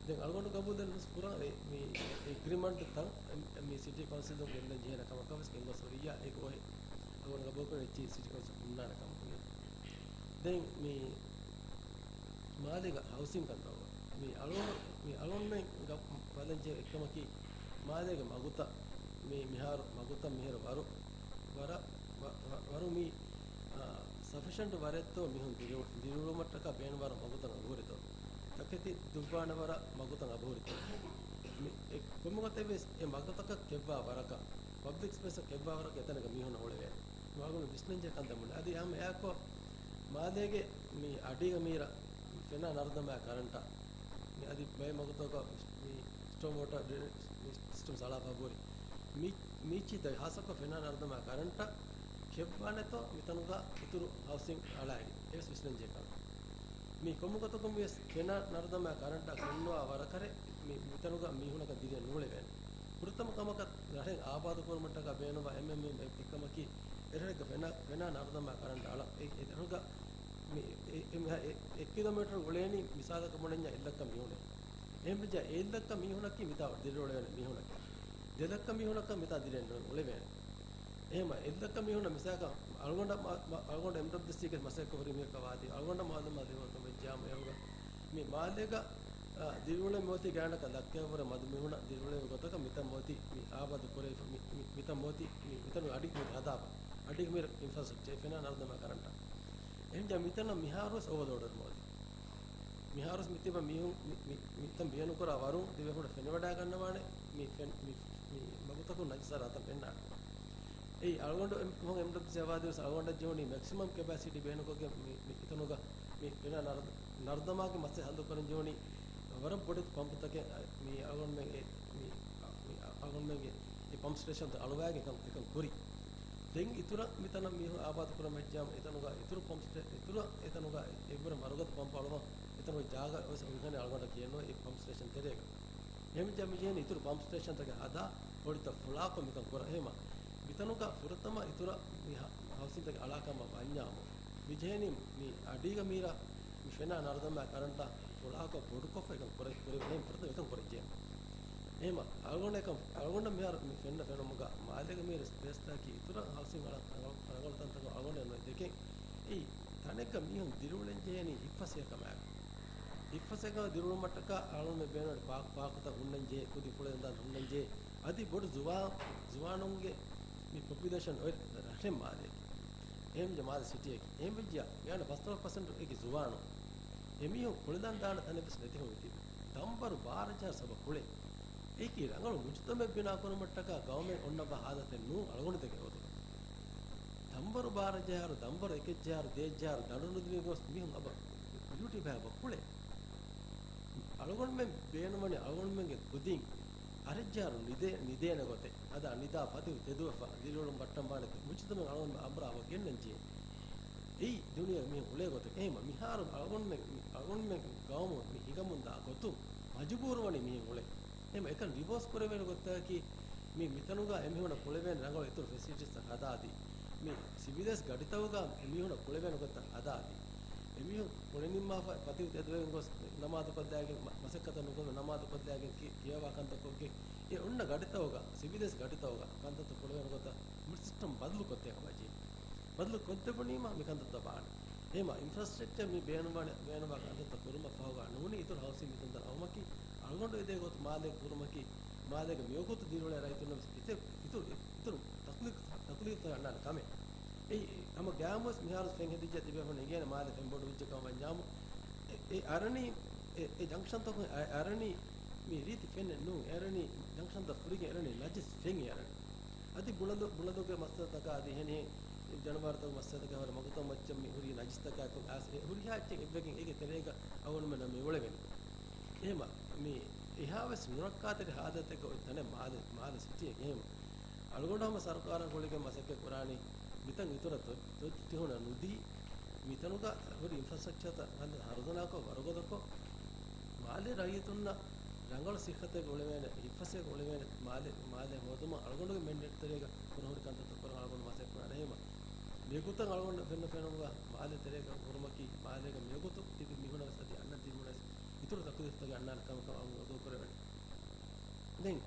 ދެން އަޅުގަނޑު ގަބޫލެއް ނުވެސް ކުރަން އެ، މި އެގްރިމަންޓްތައް އެ، މި ސިޓީ ކައުންސިލުން ގެންދަން ޖެހޭނެ ކަމަކަށް ވެސް ގެންގޮސް ހުރިއްޔާ އެ ގޯހެއް އަޅުގަނޑު ގަބޫލުކުރަން އެއްޗެއް ސިޓީ ކައުންސިލް ހުންނާނެ ކަމަށް ހުރި. ދެން މި މާލޭގަ ހައުސިން ކަންތައް މި އަޅުގަނޑު، މި އަޅުގަނޑުމެން ގަ-، ބަލަންޖެހޭ އެއްކަމަކީ، މާލޭގެ މަގުތައް މި، މިހާރު މަގުތައް މިހިރަ ވަރު، ވަރަށް، ވަ-، ވަ-، ވަރު މި، އާ، ސަފިޝަންޓް ވަރެއްތޯ މީހުން ދިރިއު-، ދިރިއުޅުމަށްޓަކާ ބޭނުންވާ މަގުތައް އަގުހުރިތޯ؟ ތަކެތި ދުއްވާނެ ވަރަށް މަގުތައް އަގުހުރިތޯ؟ މި އެ ކޮންމެ ގޮތެއް ވެސް އެ މަގުތަކަށް ކެއްވާ ވަރަކަށް، ޕަބްލިކް ސްޕޭސަށް ކެއްވާ ވަރަކަށް އެތަނަކަށް މީހުންނަށް އުޅެވޭނެ. މާގުނަ ވިސްނެންޖެހޭ ކަންތައް ބުނެ. އަދި ހަމަ އެއާއެކު މާލޭގެ މި އަޑީގަ މީރަ ފެނާ ނަރުދަމާ ކަރަންޓާ މި އަދި ބައެއް މަގުތަކަށް މި ސްޓޯމް ވޯޓަރ ޑްރެ-، މި ސިސްޓަމް ސަޅާފަ ބުރި. މި-، މީޗި ދަ ހާސަކޮށް ފެނާ ނަރުދަމާ ކަރަންޓަށް ކެއްވާނެތޯ މިތަނުގަ އިތުރު ހައުސިން އަޅާގެ އެވެސް ވިސްނެންޖެހޭ ކަމެއް. މި ކޮންމެ ގޮތަކުން ވިޔަސް ފެނާ ނަރުދަމާ ކަރަންޓާ ކުންނުވާ ވަރަކަށް މި-، މިތަނުގަ މީހުނަކަށް ދިރިއެއް ނޫޅެވޭނެ. ފުރަތަމަ ކަމަކަށް ރަށެއް އާބާދު ކުރުމަށްޓަކާ ބޭނުންވާ އެން އެމް އެމް އެއްކަމަކީ އެރަށެއްގަ ފެނާ، ފެނާ ނަރުދަމާ ކަރަންޓާ އަޅަން. އެ-، އެ-، އެ-، އެ-، އެއް ކިލޯމީޓަރު އުޅޭނީ މިސާލަކަށް ބުނަންޏާ އެއްލައްކަ މީހުނެއް. އެހެންވެއްޖާ އެއްލައްކަ މީހުނަކީ މިތާ ދިރިއުޅެވޭނެ މީހުނަކީ. ދެލައްކަ މީހުނަކަށް މިތާ ދިރިއެއް ނޫޅެވޭނެ. އެހެން އެއްލައްކަ މީހުނަށް މިސާލަކަށް އަޅުގަނޑަށް މަ-، މަ-، އަޅުގަނޑު އެމްޑަބްލިއުސީގެ މަސައްކަތް ކުރި މީހަކަށް ވާތީ، އަޅުގަނޑަށް މައުލޫމާތު ދިނުމަށް ވެއްޖާމަ އެހުގަ މި މާލޭގަ، އާ، ދިރިއުޅެން މިއޮތީ ގާތްގަނޑަކަށް ލައްކައެއްވުރެ މަދު މީހުނަށް ދިރިއުޅެވޭ ގޮތަކަށް މިތަން މިއޮތީ މި އާބާދު ކުރެވިފަ-، މި، މި، މިތަން މިއޮތީ މި، މިތަނުގެ އަޑި މި ހަދާފަ. އަޑި މި އިންފްރާސްޓްރަކްޗަރ ފެނާ ނަރުދަމާ ކަރަންޓާ. އެހެންވެއްޖާ މިތަނަށް މިހާރުވެސް އޯވަލޯޑެއް މިއޮތީ. މިހާރުވެސް މިތިބަ މީހުން މި، މި، މިތަން ބޭނުންކުރާ ވަރުން ދިވެހިބަހުން ފެނިވަޑައިގަންނަވާނެ މި ފެން-، މި، މި މަގުތަކުން ނަޖިސް އަރާތަން ފެންނާނެ. އެއީ އަޅުގަނޑު އެމް-، ކޮން އެމްޑަބްލިއުސީ އަވާދިވެސް އަޅުގަނޑަށް ޖެހުނީ މެކްސިމަމް ކެޕޭސިޓީ ބޭނުންކޮށްގެން މި، މި އިތުނުގަ މި ފެނާ ނަރު-، ނަރުދަމާގެ މައްސަލަ ހައްލު ކުރަން ޖެހުނީ ވަރަށް ބޮޑެތި ޕަމްޕުތަކެއް މި އަޅުގަނޑުމެން އެ-، މި، މި އަޅުގަނޑުމެންގެ އެ ޕަމްޕް ސްޓޭޝަންތައް އަޅުވާގެން އެކަން، އެކަން ކުރި. ދެން އިތުރަށް މިތަނަށް މީހުން އާބާދު ކުރަން ވެއްޖާމަ އެތަނުގަ އިތުރު ޕަމްޕް ސްޓޭ-، އިތުރަށް އެތަނުގަ އެއްވުރެ ވަރުގަދަ ޕަމްޕް އަޅުވަން އެތަނުގެ ޖާގަ ވެސް އޮންހަނި އަޅުގަނޑަށް ކިޔެއްނުވޭ އެ ޕަމްޕް ސްޓޭޝަން ތެރޭގަ. އެހެންވެއްޖާ މި ޖެހެނީ އިތުރު ޕަމްޕް ސްޓޭޝަންތަކެއް ހަދާ ކޮޅިތައް ފުޅާކޮށް މިކަން ކުރަން. އެހެމަ މިތަނުގަ ފުރަތަމަ އިތުރަށް މި ހަ-، ހައުސިންތަކެއް އަޅާކަމަށް ވަންޏާމު މި ޖެހެނީ މި އަޑީގަ މީރަ މި ފެނާ ނަރުދަމާ ކަރަންޓާ ފުޅާކޮށް ބޮޑުކޮށްފަ އެކަން ކުރެ-، ކުރެވޭނެ ފުރަތަމަ އެކަން ކުރަން ޖެހެނީ. އެހެމަ އަޅުގަނޑަކަށް، އަޅުގަނޑަށް މިހާރު މި ފެންނަ ފެނުމުގަ މާލޭގަ މީރަ ސްޕޭސްތަކީ އިތުރަށް ހައުސިން އަޅަ-، ރަނގަޅު، ރަނގަޅު ތަންތަން އަޅުގަނޑަށް ނުވެ ދެކެން. އެއީ ތަނެއްގަ މީހުން ދިރިއުޅެން ޖެހެނީ ހިތްފަސޭހަކަމާއެކު. ހިތްފަސޭހަކަމާ ދިރިއުޅުމަށްޓަކާ އަޅުގަނޑުމެން ބޭނުން ޕާކް، ޕާކުތައް ހުންނަން ޖެހޭ، ކުދި ފުޅެއް ހުންނަން ޖެހޭ. އަދި ބޮޑު ޒުވާ-، ޒުވާނުންގެ މި ޕޮޕިއުލޭޝަން އޮތް ރަށެއް މާލޭ. އެހެންވެއްޖެ މާލެ ސިޓީއެއް. އެހެންވެއްޖެ ގާތްގަނޑަކަށް ފަސްދޮޅަސް ޕަސެންޓު އެކި ޒުވާނު. އެމީހުން ކުޅެލަން ދާނެ ތަނެއް ވެސް ނެތި ހޮވިތިބި. ދަންވަރު ބާރަ ޖަހާ ސަބަ ކުޅެ. އެކި ރަނގަޅު މުޖުތަމައެއް ބިނާ ކުރުމަށްޓަކާ ގައުމެއް އޮންނަ ބަ ހާލަތެއް ނޫން އަޅުގަނޑު ދެކެ ގޮތުގަ. ދަންވަރު ބާރަ ޖަހާއިރު، ދަންވަރު އެކެއް ޖަހާއިރު، ދޭއް ޖަހާއިރު، ދަނޑު ނުދިނުމަށް ގޮސް މީހުން އަބަ ޑިއުޓީ ބަހާ ބަ ކުޅެ. އަޅުގަނޑުމެން ބޭނުންވަނީ އަޅުގަނޑުމެންގެ ކުދިން އަރައްޖަހާއިރު ނިދޭ-، ނިދޭނެ ގޮތެއް. އަދާ ނިދާ ފަތިހު ތެދުވެފަ، ދިރިއުޅުން ބައްޓަންވާނެ މުޖުތަމައެއް އަޅުގަނޑުމެން އަނބުރާ އަބަ ގެންނަން ޖެހޭ. އެއީ ދުނިޔޭގެ މީހުން އުޅޭ ގޮތަކީ. އެހެމަ މިހާރު އަޅުގަނޑުމެން، މި އަޅުގަނޑުމެން ގައުމު މި ހިނގަމުންދާ ގޮތުން މަޖުބޫރުވަނީ މީހުން އުޅެން. އެހެމަ އެކަން ރިވާސް ކުރެވޭނެ ގޮތަކީ މި މިތަނުގަ އެމީހުނަށް ކުޅެވޭނެ ރަނގަޅު އިތުރު ފެސިލިޓީސްތައް ހަދާދީ، މި ސިވިލް އޭވެނިއު ގަޑިތަކުގަ އެމީހުނަށް ކުޅެވޭނެ ގޮތަށް ހަދާދީ، އެމީހުން ކުޅެނިންމާފަ ފަތިހު ތެދުވެގެން ގޮސް ނަމާދު ކޮށްލައިގެން، މަ-، މަސައްކަތަށް ނުކުމެ ނަމާދު ކޮށްލައިގެން ކި-، ކިޔަވާ ކަންތައް ކޮށްގެން އެ އޮންނަ ގަޑިތަކުގަ، ސިވިލް އޭވެނިއު ގަޑިތަކުގަ ކަންތައްތައް ކުޅެވޭނެ ގޮތަށް މުޅި ސިސްޓަމް ބަދަލު ކޮށްދޭ ކަމަށް ޖެހޭ. ބަދަލު ކޮށްދެވުނީމަ މިކަންތައްތައް ވާނެ. އެހެމަ އިންފްރާސްޓްރަކްޗަރ މި ބޭނުންވާނެ، ބޭނުންވާ ކަންތައްތައް ކުރުމަށް ފަހުގަ ނޫނީ އިތުރު ހައުސިން މިތަންތަން އައުމަކީ، އަޅުގަނޑު އެދޭ ގޮތު މާލޭ ކުރުމަކީ، މާލޭގެ މިވަގުތު ދިރިއުޅޭ ރައްޔިތުންނަށް ވެސް އިތުރު، އިތުރު، އިތުރު ތަކުލީފް، ތަކުލީފްތައް އަންނާނެ ކަމެއް. އެއީ ހަމަ ގައިމުވެސް މިހާރު ފެން ހެދިއްޖެ ތިބޭފުޅުން އެނގޭނެ މާލެ ފެން ބޮޑު ވެއްޖެ ކަމަށް ވަންޏާމު، އެ، އެ އަރަނީ، އެ، އެ ޖަންކްޝަންތަކުން އަ-، އަރަނީ މި ރީތި ފެން ނޫން، އެ އަރަނީ ޖަންކްޝަންތައް ފުރިގެން އެރަނީ ނަޖިސް ފެން އެރަނީ. އަދި ބުޅަދު، ބުޅަދުގެ މައްސަލަތަކާ އަދި އެހެނިހެން ޖަނަވާރުތަކުގެ މައްސަލަތަކާ ހުރި މަގުތައް މައްޗަށް މި ހުރި ނަޖިސްތަކާއެކު އާސް އެ ހުރިހާ އެއްޗެއް އެއްވެގެން އޭގެ ތެރޭގަ އަޅުގަނޑުމެންނަށް މި އުޅެވެނީ. އެހެމަ މި އެހާވެސް ނުރައްކާތެރި ހާލަތެއްގަ އޮތް ތަނެއް މާލެ، މާލެ ސިޓީއެއް. އެހެމަ އަޅުގަނޑު ހަމަ ސަރުކާރާ ގުޅިގެން މަސައްކަތް ކުރާނީ މިތަން އިތުރަށް ތޮ-، ތޮއް ތިހުނަ ނުދީ، މިތަނުގަ ހުރި އިންފްރާސްޓްރަކްޗާތައް ހަރުދަނާކޮށް ވަރުގަދަކޮށް، މާލޭ ރައްޔިތުންނަށް ރަނގަޅު ސިއްހަތެއް އުޅެވޭނެ، ހިތްފަސޭހަ އުޅެވޭނެ މާލެ، މާލެ ހޯދުމަށް އަޅުގަނޑުގެ މެންޑޭޓް ތެރޭގަ ކުރަން ހުރި ކަންތައްތައް ކުރަން އަޅުގަނޑު މަސައްކަތް ކުރާނެ. އެހެމަ މިގޮތަށް އަޅުގަނޑު ފެންނަ ފެނުމުގަ މާލެ ތެރޭގަ ކުރުމަކީ، މާލޭގަ މިވަގުތު ތިބި މީހުނަށް ވެސް އަދި އަންނަ ދިރިއުޅުނަށް ވެސް އިތުރު ތަކުލީފްތަކެއް އަންނާނެ ކަމަކަށް އަޅުގަނޑު ވަދޫ ކުރެވެން. ދެން،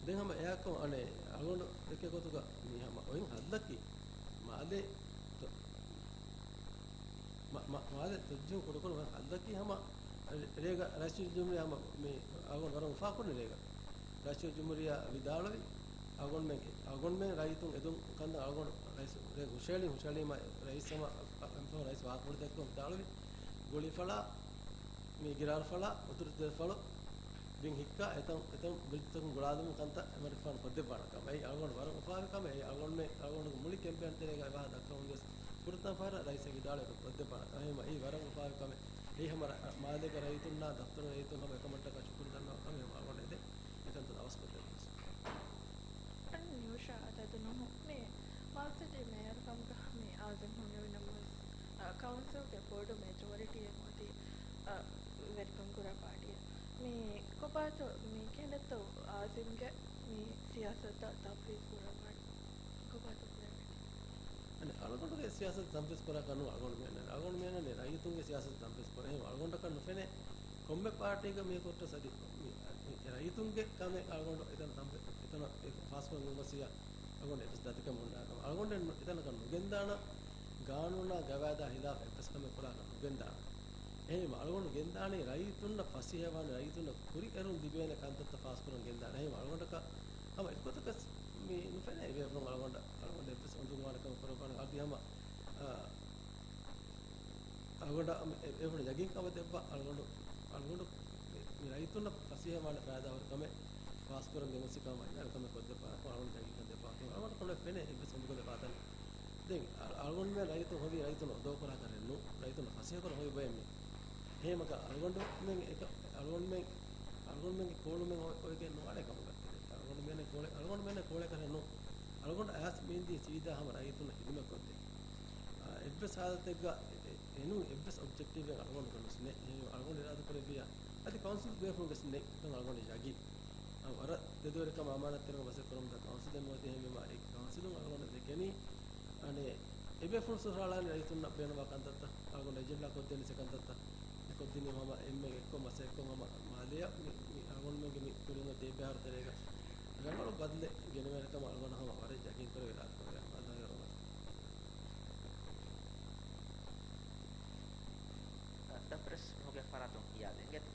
ދެން ހަމަ އެއާކޮށް އަނެއް އަޅުގަނޑު ދެކޭ ގޮތުގަ މި ހަމަ އޮތް ހައްލަކީ މާލެ ތޮ-، މަ-، މަ-، މާލެ ތޮއްޖޫ ކުޑަކުޑަ ހައްލަކީ ހަމަ ރޭގަ ރައީސުލްޖުމްހޫރިއްޔާ ހަމަ މި އަޅުގަނޑު ވަރަށް އުފާކުރި ރޭގަ ރައީސުލްޖުމްހޫރިއްޔާ ވިދާޅުވި އަޅުގަނޑުމެން، އަޅުގަނޑުމެން ރައްޔިތުން އެދުން ކަންތައް އަޅުގަނޑު ރައީސް ހުށައެޅީމަ، ރައީސް ހަމަ އެންމެ ފަހުން ރައީސް ވާހަކަ ދެއްކުން ވިދާޅުވި، ގުޅިފަޅާ، މި ގިރާރުފަޅާ، އުތުރު ތެރެފަޅު، ބިން ހިއްކާ، އެތަން، އެތަން ބިލްތަކުން ގުޅާލުމުން ކަންތައް އެމަނިކުފާނު ކޮށްދެއްވާނެ ކަމަށް. އެއީ އަޅުގަނޑު ވަރަށް އުފާވި ކަމެއް. އެއީ އަޅުގަނޑުމެ، އަޅުގަނޑުގެ މުޅި ކެމްޕޭން ތެރޭގަ އެވާހަކަ ދައްކަމުން ވެސް ފުރަތަމަ ފަހަރަށް ރައީސް ވިދާޅުވި ކޮށްދެއްވާނެ ކަމެއް. އެހެން އެއީ ވަރަށް އުފާވި ކަމެއް. އެއީ ހަމަ ރަ-، މާލޭގެ ރައްޔިތުންނާ ދަފްތަރު ރައްޔިތުން ހަމަ އެކަމަށްޓަކާ ޝުކުރު ދަންނަވާ ކަމެއް. އަޅުގަނޑު އެދެން އެކަންތައް އަވަސްކޮށްދެއްވުން. ނިއުޝާ އަދަދު ނޫހު. މި މާލެ ސިޓީ މޭޔަރު ކަމުގަ މި އާޒިމް ހުންނެވި ނަމަވެސް، އަ، ކައުންސިލްގެ ބޯޑު މެޖޯރިޓީއެއް އޮތީ، އަ، ވެރިކަން ކުރާ ޕާޓީއެއް. މި ކޮބާތޯ މި ކިހިނެއްތޯ އާޒިމްގެ މި ސިޔާސަތު ތަންފީޒު ކުރައްވާނެ؟ ކޮބާތޯ ކުރެވޭނީ؟ އަނެ އަޅުގަނޑުގެ ސިޔާސަތު ތަންފީޒު ކުރާކަށް ނޫން އަޅުގަނޑު މި އަންނަނީ. އަޅުގަނޑު މި އަންނަނީ ރައްޔިތުންގެ ސިޔާސަތު ތަންފީޒު ކުރަން. އެހެން އަޅުގަނޑަކަށް ނުފެނޭ ކޮންމެ ޕާޓީގަ މި ކޮށްޓަސް އަދި މި، މި ރައްޔިތުންގެ ކަމެއް އަޅުގަނޑު އެތަނަށް ތަންފީ-، އެތަނަށް އެ ފާސްކުރަން ގެންގޮސް އަޅުގަނޑު އެއްވެސް ދަތިކަމެއް ހުންނާކަށް. އަޅުގަނޑު އެތަނަކަށް ނުގެންދާނަން، ގާނޫނާ ގަވާއިދާ ހިލާފަށް އެއްވެސް ކަމެއް ކުރާކަށް ނުގެންދާނަން. އެހެންވީމަ އަޅުގަނޑު ގެންދާނީ ރައްޔިތުންނަށް ފަސޭހަވާނެ، ރައްޔިތުންނަށް ކުރިއެރުން ލިބޭނެ ކަންތައްތައް ފާސްކުރަން ގެންދާނެ. އެހެންވީމަ އަޅުގަނޑަކަށް ހަމަ އެއްގޮތަކަސް މި ނުފެނޭ އެބޭފުޅުން އަޅުގަނޑަށް، އަޅުގަނޑަށް އެއްވެސް އުނދަގޫވާނެ ކަމެއް ކުރައްވާނެ. އަދި ހަމަ، އާ، އަޅުގަނޑަށް އެ-، އެ-، އެ-، ޔަގީންކަމެއް ދެއްވާ އަޅުގަނޑު، އަޅުގަނޑު މި، މި ރައްޔިތުންނަށް ފަސޭހަވާނެ ފައިދާހުރި ކަމެއް ފާސްކުރަން ގެންގޮސް ކަމަށް އަންނަ ކަމެއް ކޮށްދެއްވާނެ ކަމަށް އަޅުގަނޑު ޔަގީންކަން ދެއްވާ. އަޅުގަނޑަށް ކޮންމެ ފެނޭ އެއްވެސް އުނދަގޫވާ ފަދައެއް. ދެން އަ-، އަޅުގަނޑުމެން ރައްޔިތުން ހޮވީ ރައްޔިތުން އޮދޯކުރާކަށް ނޫން، ރައްޔިތުންނަށް ފަސޭހަކުރަން ހޮވި ބައެއް މީ. އެހެންވީމަ އަޅުގަނޑުމެން އެކަ-، އަޅުގަނޑުމެން، އަޅުގަނޑުމެންގެ ކޯޅުމެއް އޮ-، އޮވެގެން ނުވާނެ ކަމަކަށް. އަޅުގަނޑުމެން ކޯޅެ-، އަޅުގަނޑުމެން ކޯޅެއް ކަށެއް ނޫން. އަޅުގަނޑު އައިސް މި އިންދީ ސީދާ ހަމަ ރައްޔިތުންނަށް ހިދުމަތް ކޮށްދޭ. އާ، އެއްވެސް ހާލަތެއްގަ އެ-، އެ-، އެނޫން އެއްވެސް އޮބްޖެކްޓިވެއް އަޅުގަނޑުގަ ނުސްނޭ. އެހެން އަޅުގަނޑު އިރާދަކުރެއްވިއްޔާ އަދި ކައުންސިލް ބޭފުޅުން ވެސް ނެތް ކަން އަޅުގަނޑަށް ޔަގީން. އާ، ވަރަށް ތެދުވެރިކަމާ އަމާނާތްތެރިކަމާ މަސައްކަތް ކުރަމުންދާ ކައުންސިލެއް ނުވަތަ އެހެންވީމަ އެ ކައުންސިލުން އަޅުގަނޑަށް ދެކެނީ، އަނެއް، އެބޭފުޅުން ސުރުހަޅާނީ ރައްޔިތުންނަށް ބޭނުންވާ ކަންތައްތައް، އަޅުގަނޑު އެޖެންޑާ ކޮށްދޭނީ ސެ ކަންތައްތައް، އެ ކޮށްދިނީ ހަމަ އެންމެ އެއްކޮށް މަސައްކަތްކޮށް ހަމަ މާލެއަށް މި، މި އަޅުގަނޑުމެންގެ މި ކުރިން ދެއްވި އަހަރު ތެރޭގަ ރަނގަޅު ބަދަލެއް ގެނެވޭނެ ކަމަށް އަޅުގަނޑު ހަމަ ވަރަށް ޔަގީން ކުރެވި އިރާދަކުރެވޭ. އަދާ ހިރުމަތި. ދަ ޕްރެސް ނޫހުގެ ފަރާތުން ކިޔާދޭން ގެތު.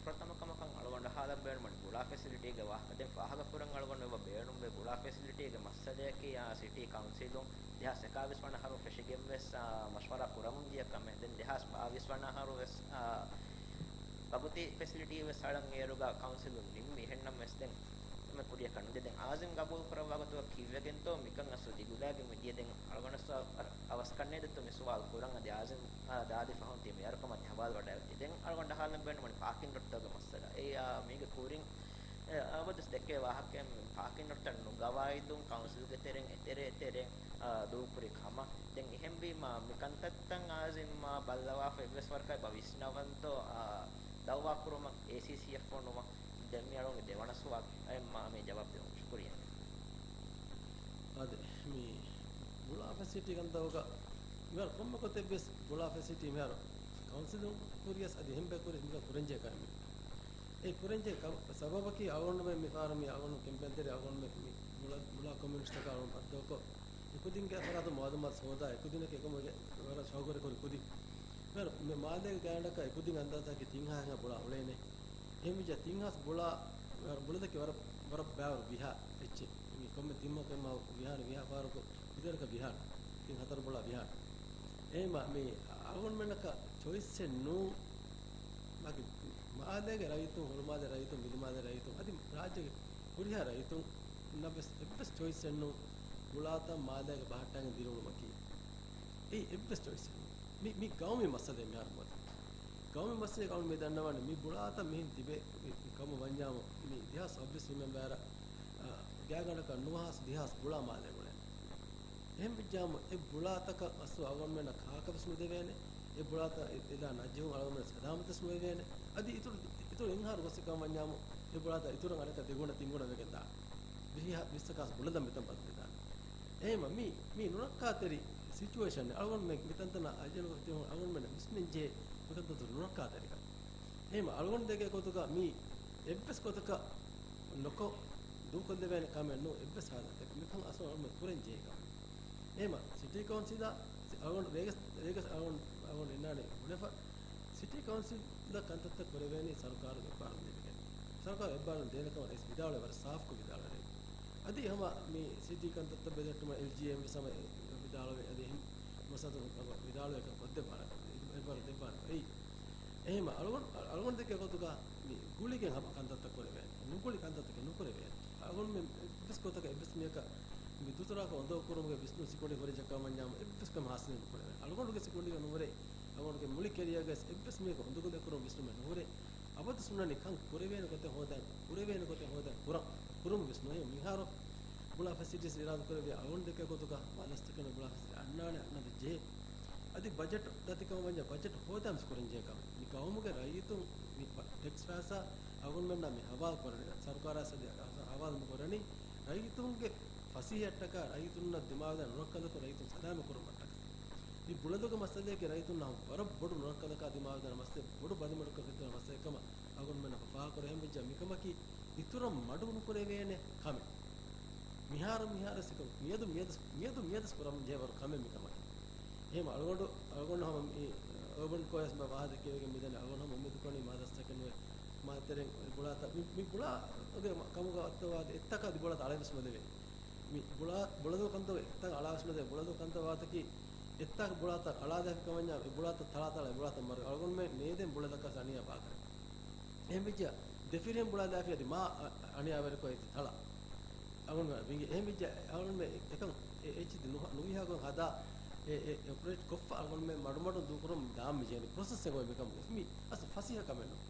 ފުރަތަމަ ކަމަކަށް އަޅުގަނޑަށް ހާލަން ބޭނުމަނީ ބުޅާ ފެސިލިޓީގެ ވާހަކަ. ދެން ފާހަގަކުރަން އަޅުގަނޑު އެބަ ބޭނުންވޭ ބުޅާ ފެސިލިޓީގެ މައްސަލަޔަކީ، އާ، ސިޓީ ކައުންސިލުން ދެހާސް އެކާވީސް ވަނަ އަހަރު ފެށިގެން ވެސް، އާ، މަޝްވަރާ ކުރަމުން ދިޔަ ކަމެއް. ދެން ދެހާސް ބާވީސް ވަނަ އަހަރު ވެސް، އާ، ވަގުތީ ފެސިލިޓީ ވެސް އަޅަން އޭރުގަ ކައުންސިލުން ނިންމި. އެހެންނަމަވެސް ދެން އެންމެ ކުރިއަކަށް ނުދޭ. ދެން އާޒިމް ގަބޫލު ކުރައްވާ ގޮތުގަ ކީއްވެގެންތޯ މިކަން އަސްލު ދިގުލާގެން މިދިޔަ. ދެން އަޅުގަނޑަށް ސުވާލު އަވަސް ކަންނޭދެއްތޯ މި ސުވާލު ކުރަން. އަދި އާޒިމް، އާ، ދާދި ފަހުން ތި މޭޔަރުކަމަށް ތި ހަވާލު ވަޑައިގަތީ. ދެން އަޅުގަނޑަށް ހާލަން ބޭނުންވަނީ ޕާކިން ލޮޓްތަކުގެ މައްސަލަ. އެއީ، އާ، މީގެ ކުރިން، އެ، އަބަދުސް ދެއްކޭ ވާހަކައެއް. މި ޕާކިން ލޮޓްތައް ނުގަވާއިދުން ކައުންސިލްގެ ތެރެއިން އެތެރެ އެތެރެ، އާ، ދޫކުރި ކަމަށް. ދެން އެހެންވީމަ މި ކަންތައްތައް އާޒިމް ބައްލަވާފަ އެއްވެސް ވަރަކަށް އެބަ ވިސްނަވަންތޯ، އާ، ދައުވާ ކުރުމަށް އޭސީސީއެފްއޯ ނުވަ؟ ދެން މި އަޅުގަނޑުގެ ދެވަނަ ސުވާލު. އެ މާ މި ޖަވާބު ދެވުން. ޝުކުރިއްޔާ. އާދެ، މި ބުޅާ ފެސިލިޓީ ކަންތައްގަ މިހާރު ކޮންމެ ގޮތެއްވެސް ބުޅާ ފެސިލިޓީ މިހާރު ކައުންސިލުން ކުރިޔަސް އަދި އެހެން ބަޔަކު ކުރިޔަސް މިކަން ކުރަންޖެހޭ ކަމެއް. އެ ކުރަންޖެހޭ ކަ-، ސަބަބަކީ އަޅުގަނޑުމެން މިފަހަރު މި އަޅުގަނޑު ކެމްޕޭން ތެރޭ އަޅުގަނޑުމެން މި ބުޅާ، ބުޅާ ކޮމިއުނިޓީތަކާ އަޅުގަނޑު ބައްދަލުކޮށް، އެކުދިންގެ ފަރާތުން މައުލޫމާތު ހޯދާ، އެކުދިންނަކީ އެކަމުގެ ވަރަށް ޝައުގުވެރި ކުދި. މި މާލޭގެ ގާތްގަނޑަކަށް އެކުދިން އަންދާސާއަކީ ތިން ހާހެއްހާ ބުޅާ އުޅޭނެ. އެހެންވެއްޖެ ތިން ހާސް ބުޅާ، ބުޅަދެއްކި ވަރަށް، ވަރަށް ބައިވަރު ވިހާ އެއްޗެއް. މި ކޮންމެ ތިން މަހަކު އެއްމަހަކު ވިހާނެ، ވިހާ ފަހަރަކު ވިދާޅުކަށް ވިހާނެ. ތިން ހަތަރު ބުޅާ ވިހާނެ. އެހެންވީމަ މި އަޅުގަނޑުމެންނަކަށް ޗޮއިސްއެއް ނޫން. މާލޭގެ ރައްޔިތުން، ހުޅުމާލޭ ރައްޔިތުން، ބިލުމާލޭ ރައްޔިތުން، އަދި ރާއްޖޭގެ ހުރިހާ ރައްޔިތުންނަށްވެސް އެއްވެސް ޗޮއިސްއެއް ނޫން ބުޅާތައް މާލޭގަ ބަހައްޓައިގެން ދިރިއުޅުމަކީ. އެއީ އެއްވެސް ޗޮއިސްއެއް ނޫން. މި، މި ގައުމީ މައްސަލައެއް މިހާރު މި ދަންނަވަނީ. މި ބުޅާތައް މިހެން ތިބޭ މި، މި ކަމަށް ވަންޏާމު މި ދެހާސް ސައްބީސް ރިމެމްބަރ، އަ، ގާތްގަނޑަކަށް ނުވަހާސް ދެހާސް ބުޅާ މާލެ އުޅޭނެ. އެހެންވެއްޖާމު އެ ބުޅާތަކަށް އަސްލު އަޅުގަނޑުމެންނަށް ކާކަށްވެސް ނުދެވޭނެ. އެ ބުޅާތައް އެ-، އެލާ ނަޖެހުން އަޅުގަނޑުމެން ސަލާމަތެއް ނުވެވޭނެ. އަދި އިތުރު، އިތުރު އެއްހާރު ގޮސް ކަމަށް ވަންޏާމު އެ ބުޅާތައް އިތުރަށް އަނެއްކާ ދެގުނަ ތިންގުނަ ވެގެން ދާނެ. ވިހި-، ވިއްސަކާސް ބުޅަދަން މިތަން ބަދަލުވެދާނެ. އެހެންވީމަ މި، މި ނުރައްކާތެރި ސިޗުއޭޝަން އަޅުގަނޑުމެން މިތަންތަނަށް އަޖަނުގަ ތިބުނު އަޅުގަނޑުމެންނަށް ވިސްނެންޖެހޭ މިކަންތައް ނުރައްކާތެރިކަން. އެހެންވީމަ އަޅުގަނޑު ދެކޭ ގޮތުގަ މި އެއްވެސް ގޮތަކަށް ނުކޮށް ދޫކޮށްލެވޭނެ ކަމެއް ނޫން، އެއްވެސް ހާލަތެއް މިކަން އަސްލު އަޅުގަނޑުމެން ކުރަން ޖެހޭ ކަމެއް. އެހެންވީމަ ސިޓީ ކައުންސިލާ އަޅުގަނޑު ރޭގަސް، ރޭގަސް އަޅުގަނޑު، އަޅުގަނޑު އިންނާނެ ބުނެފަ، ސިޓީ ކައުންސިލް ކަންތައްތައް ކުރެވޭނީ ސަރުކާރުގެ އެއްބާރުލުން ލިބިގެން. ސަރުކާރު އެއްބާރުލުން ދޭނެ ކަމަށް ރައީސް ވިދާޅުވި ވަރަށް ސާފުކޮށް ވިދާޅުވި. އަދި ހަމަ މި ސިޓީ ކަންތައްތައް ބެލެއްޓުމަށް އެލްޖީއެމް ވެސް ހަމަ ވިދާޅުވޭ. އަދި އެހެން މުއައްސަސާތަކުން ވިދާޅުވޭ ކަން ކޮށްދެއްވާނެ. އެއް، އެއްވަރު ދެއްވާނެ. އެއީ. އެހެން އަޅުގަނޑު، އަޅުގަނޑު ދެކޭ ގޮތުގަ މި ގުޅިގެން ހަމަ ކަންތައްތައް ކުރެވޭނެ. ނުގުޅި ކަންތައްތަކެއް ނުކުރެވޭނެ. އަޅުގަނޑު މި އެއްވެސް ގޮތަކަށް އެއްވެސް މީހަކަށް މި ދުތުރާކޮށް އޮނދޯ ކުރުމުގެ ވިސްނުން ސިކުނޑި ހުރި ޖަކާ މަންޏާމު އެއްވެސް ކަމެއް ހާސިލެއް ނުކުރެވޭނެ. އަޅުގަނޑުގެ ސިކުނޑިގަ ނުވެރޭ. އަޅުގަނޑުގެ މުޅި ކެރިއަރގަސް އެއްވެސް މީހަކަށް އޮނދުގަދަ ކުރުން ވިސްނުމެއް ނުހުރޭ. އަބަދު ސުންނަނީ ކަން ކުރެވޭނެ ގޮތެއް ހޯދަން، ކުރެވޭނެ ގޮތެއް ހޯދަން ކުރަން، ކުރުން ވިސްނުން. އެހެން މިހާރު ބުޅާ ފެސިލިޓީސް އިރާދަ ކުރެއްވިޔާ އަޅުގަނޑު ދެކޭ ގޮތުގަ މާލަސްތަކެއް ބުޅާ ފެސިލިޓީ އަންނާނެ، އަންނަން ޖެހޭ. އަދި ބަޖެޓް ދަތިކަމަށް ވަންޏާ ބަޖެޓް ހޯދާން ވެސް ކުރަން ޖެހޭ ކަމެއް. މި ގައުމުގެ ރައްޔިތުން މި ޕަ-، ޓެކްސް ފައިސާ އަޅުގަނޑުމެންނާ މި ހަވާލު ކުރަނީ، ސަރުކާރާ ސަދި ހަވާލު މި ކުރަނީ ރައްޔިތުންގެ ފަސޭހައަށްޓަކާ، ރައްޔިތުންނަށް ދިމާވެދާނެ ނުރައްކަލަކު ރައްޔިތުން ސަލާމަތް ކުރުމަށްޓަކާ. މި ބުޅަދޮގެ މައްސަލައަކީ ރައްޔިތުންނަށް ވަރަށް ބޮޑު ނުރައްކަލަކާ ދިމާވެދާނެ މައްސަލަ، ބޮޑު ބަލިމަޑުކަން ފެއްދާނެ މައްސަލައެއް ކަމަށް އަޅުގަނޑުމެންނަށް ފާހަގަކުރެވޭ. އެހެންވެއްޖާ މިކަމަކީ އިތުރަށް މަޑު ނުކުރެވޭނެ ކަމެއް. މިހާރު މިހާރު ސިކަން މިއަދު މިއަދު މިއަދު މިއަދު ކުރަން ޖެހޭ ވަރު ކަމެއް މިކަމަކީ. އެހެން އަޅުގަނޑު، އަޅުގަނޑު ހަމަ މި އަރބަން ކޯޔަސް މަ ވާހަކަ ދެކެވިގެން މިދަނީ. އަޅުގަނޑު ހަމަ އުއްމީދު ކުރަނީ މާ ދަސްތަކެއް ނުވެ މާ ތެރެއިން ބުޅާތައް މި، މި ބުޅާ އޮގެ ކަމުގަ އައްތަވާ އެއްތަކާ ދި ބުޅާތައް އަޅައިވެސް މަދެވޭ. މި ބުޅާ، ބުޅަދޯ ކަންތައް އެއްތަކާ އަޅާވެސް މަދެވޭ. ބުޅަދޯ ކަންތައް ވާތަކީ އެއްތާކު ބުޅާތައް އަޅާދާފި ކަމަންޏާ އެ ބުޅާތައް ތަޅާ ތަޅާ އެ ބުޅާތައް މަރު. އަޅުގަނޑުމެން ނޭދެން ބުޅަދަކަސް އަނިޔާ ބާކަރެ. އެހެންވެއްޖެ ދެފިރިހެން ބުޅާލާފި އަދި މާ އަ-، އަނިޔާވެރިކޮށް އެތި ތަޅާ. އަޅުގަނޑު ވިނގި އެހެންވެއްޖެ އަޅުގަނޑުމެ އެކަން އެ-، އެއްޗިތި ނުހަ-، ނުވިހާގޮތް ހަދާ އެ-، އެ-، އޮޕަރޭޓް ކޮށްފަ އަޅުގަނޑުމެ މަޑުމަޑުން ދޫކުރުން ދާން މި ޖެހެނީ ޕްރޮސެސް އެނގޮ މިކަމުގެ. މި އަސް ފަސޭހަ ކަމެއް ނޫން.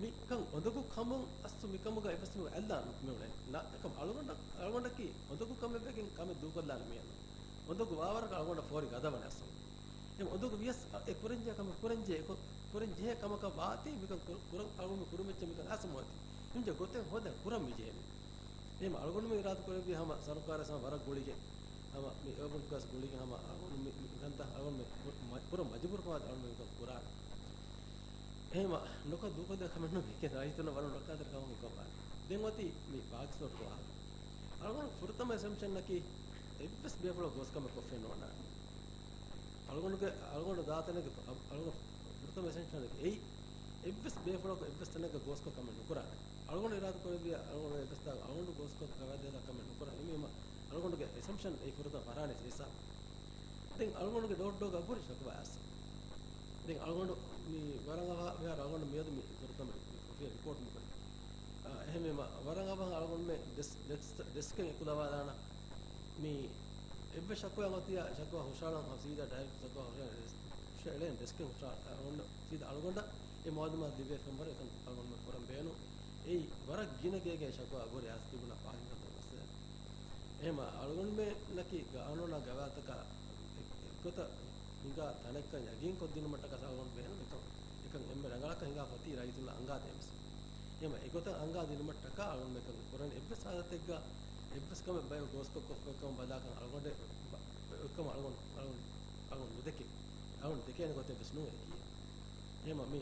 މިކަން އޮނދަގޫ ކަމުން އަސް މިކަމުގަ އެއްވެސް މީހަކު އައްލާ ނު-، މިއުޅެނީ. ނަ-، އެކަމް އަޅުގަނޑަށް، އަޅުގަނޑަކީ އޮނދަގޫ ކަމެއް ވެގެން ކަމެއް ދޫކޮށްލާނެ މީހެއް ނޫން. އޮނދަގޫ ވާވަރަކަށް އަޅުގަނޑަށް ފޯރި ގަދަވަނެ އަސް. އެ އޮނދަގޫ ވިޔަސް އެ ކުރަންޖެހޭ ކަމެއް ކުރަންޖެހޭ، ކު-، ކުރަންޖެހޭ ކަމަކަށް ވާތީ މިކަން ކުރ-، ކުރަން އަޅުގަނޑު ކުރިމައްޗަށް މިކަން އަސް މޮޔަތި. އެހެންވެއްޖެ ގޮތެއް ހޯދަން ކުރަން މި ޖެހެނީ. އެހެން އަޅުގަނޑުމެ އިރާދަ ކުރެއްވި ހަމަ ސަރުކާރަށް ހަމަ ވަރަށް ގުޅިގެން ހަމަ މި އަރބަން ކޯޔަސް ގުޅިގެން ހަމަ އަޅުގަނޑު މި، މި ކަންތައް އަޅުގަނޑު މި ކުރަން މަ-، ކުރަން މަޖުބޫރުކަމާ އަޅުގަނޑު މިކަން ކުރާނެ. އެހެން ނުކޮށް ދޫކޮށްދޭ ކަމެއް ނޫން. މިކަން ރައްޔިތުންނަށް ވަރަށް ނުރައްކާތެރި ކަމަކަށް ކޮށްފާނެ. ދެން އޮތީ މި ބާކްސް ޑޮޓް ކޮމް ވާހަކަ. އަޅުގަނޑު ފުރަތަމަ އެސަމްޕްޝަނަކީ އެއްވެސް ބޭފުޅަކު ގޯސްކަމެއް ކޮށްފައެއް ނޯންނާނެ. އަޅުގަނޑުގެ، އަޅުގަނޑު ދާ ތަނެއްގެ، އަ-، އަޅުގަނޑު ފުރަތަމަ އެސަމްޕްޝަނަކީ އެއީ، އެއްވެސް ބޭފުޅަކު އެއްވެސް ތަނެއްގަ ގޯސްކޮށް ކަމެއް ނުކުރާނެ. އަޅުގަނޑު އިރާދަ ކުރެއްވިޔާ، އަޅުގަނޑު އެއްވެސް ތާ-، އަޅުގަނޑު ގޯސްކޮށް ކަވާދޭދާ ކަމެއް ނުކުރާނެ. އެހެންވީމަ އަޅުގަނޑުގެ އެސަމްޕްޝަން އެއީ ފުރަތަމަ ފަށާނެ ހިސާބު. ދެން އަޅުގަނޑުގެ ޑޯޓް ޑޯގަ އަގުހުރި ޝަކުވާ އައިސް. ދެން އަޅުގަނޑު މި ވަރަށް އަވަހަށް މިހާރު އަޅުގަނޑު މިއަދު މި ފުރަތަމަ ރި-، ރިޕޯޓް މިކުރީ. އާ، އެހެންވީމަ ވަރަށް އަވަހަށް އަޅުގަނޑުމެ ޑެސް-، ޑެސް-، ޑެސްކެއް އެކުލަވާލާނަ. މި އެއްވެސް ޝަކުވާ އޮތިޔާ ޝަކުވާ ހުށައަޅަން ހަމަ ސީދާ ޑައިރެކްޓް ޝަކުވާ ހުށައަޅަން ޑެސްކް، ހުށައަޅަން ޑެސްކެއް ހުށައަޅަން ސީދާ އަޅުގަނޑަށް އެ މުއާލަމާތު ލިބޭ ފެންވަރު އެކަން އަޅުގަނޑުމެ ކުރަން ބޭނުން. އެއީ ވަރަށް ގިނަ ގޭގެ ޝަކުވާ އަގުހުރި އައިސް ތިބުނަ ފާހަގަކޮށް މައްސަލަ. އެހެން އަޅުގަނޑުމެންނަކީ ގާނޫނާ ގަވާއިދުތަކާ އެ-، އެއްގޮތަށް ހިނގާ ތަނެއްކަން ޔަގީންކޮށްދިނުމަށްޓަކާ އަޅުގަނޑު ބޭނުން އެކަން، އެކަން އެންމެ ރަނގަޅަކަށް ހިނގާފަ އޮތީ ރައްޔިތުންނަށް އަންގާދޭން ވެސް. އެހެން އެގޮތަށް އަންގާ ދިނުމަށްޓަކާ އަޅުގަނޑު އެކަން ކުރަން އެއްވެސް ހާލަތެއްގަ އެއްވެސް ކަމެއް ބަޔަކު ގޯސްކޮށް ކޮށްފައިކަމަށް ބަލާކަން އަޅުގަނޑެއް ބަ-، އެކަމަށް އަޅުގަނޑު، އަޅުގަނޑު، އަޅުގަނޑު ނުދެކޭ. އަޅުގަނޑު ދެކޭނެ ގޮތެއް ވެސް ނޫން އެކީ. އެހެން މި، މި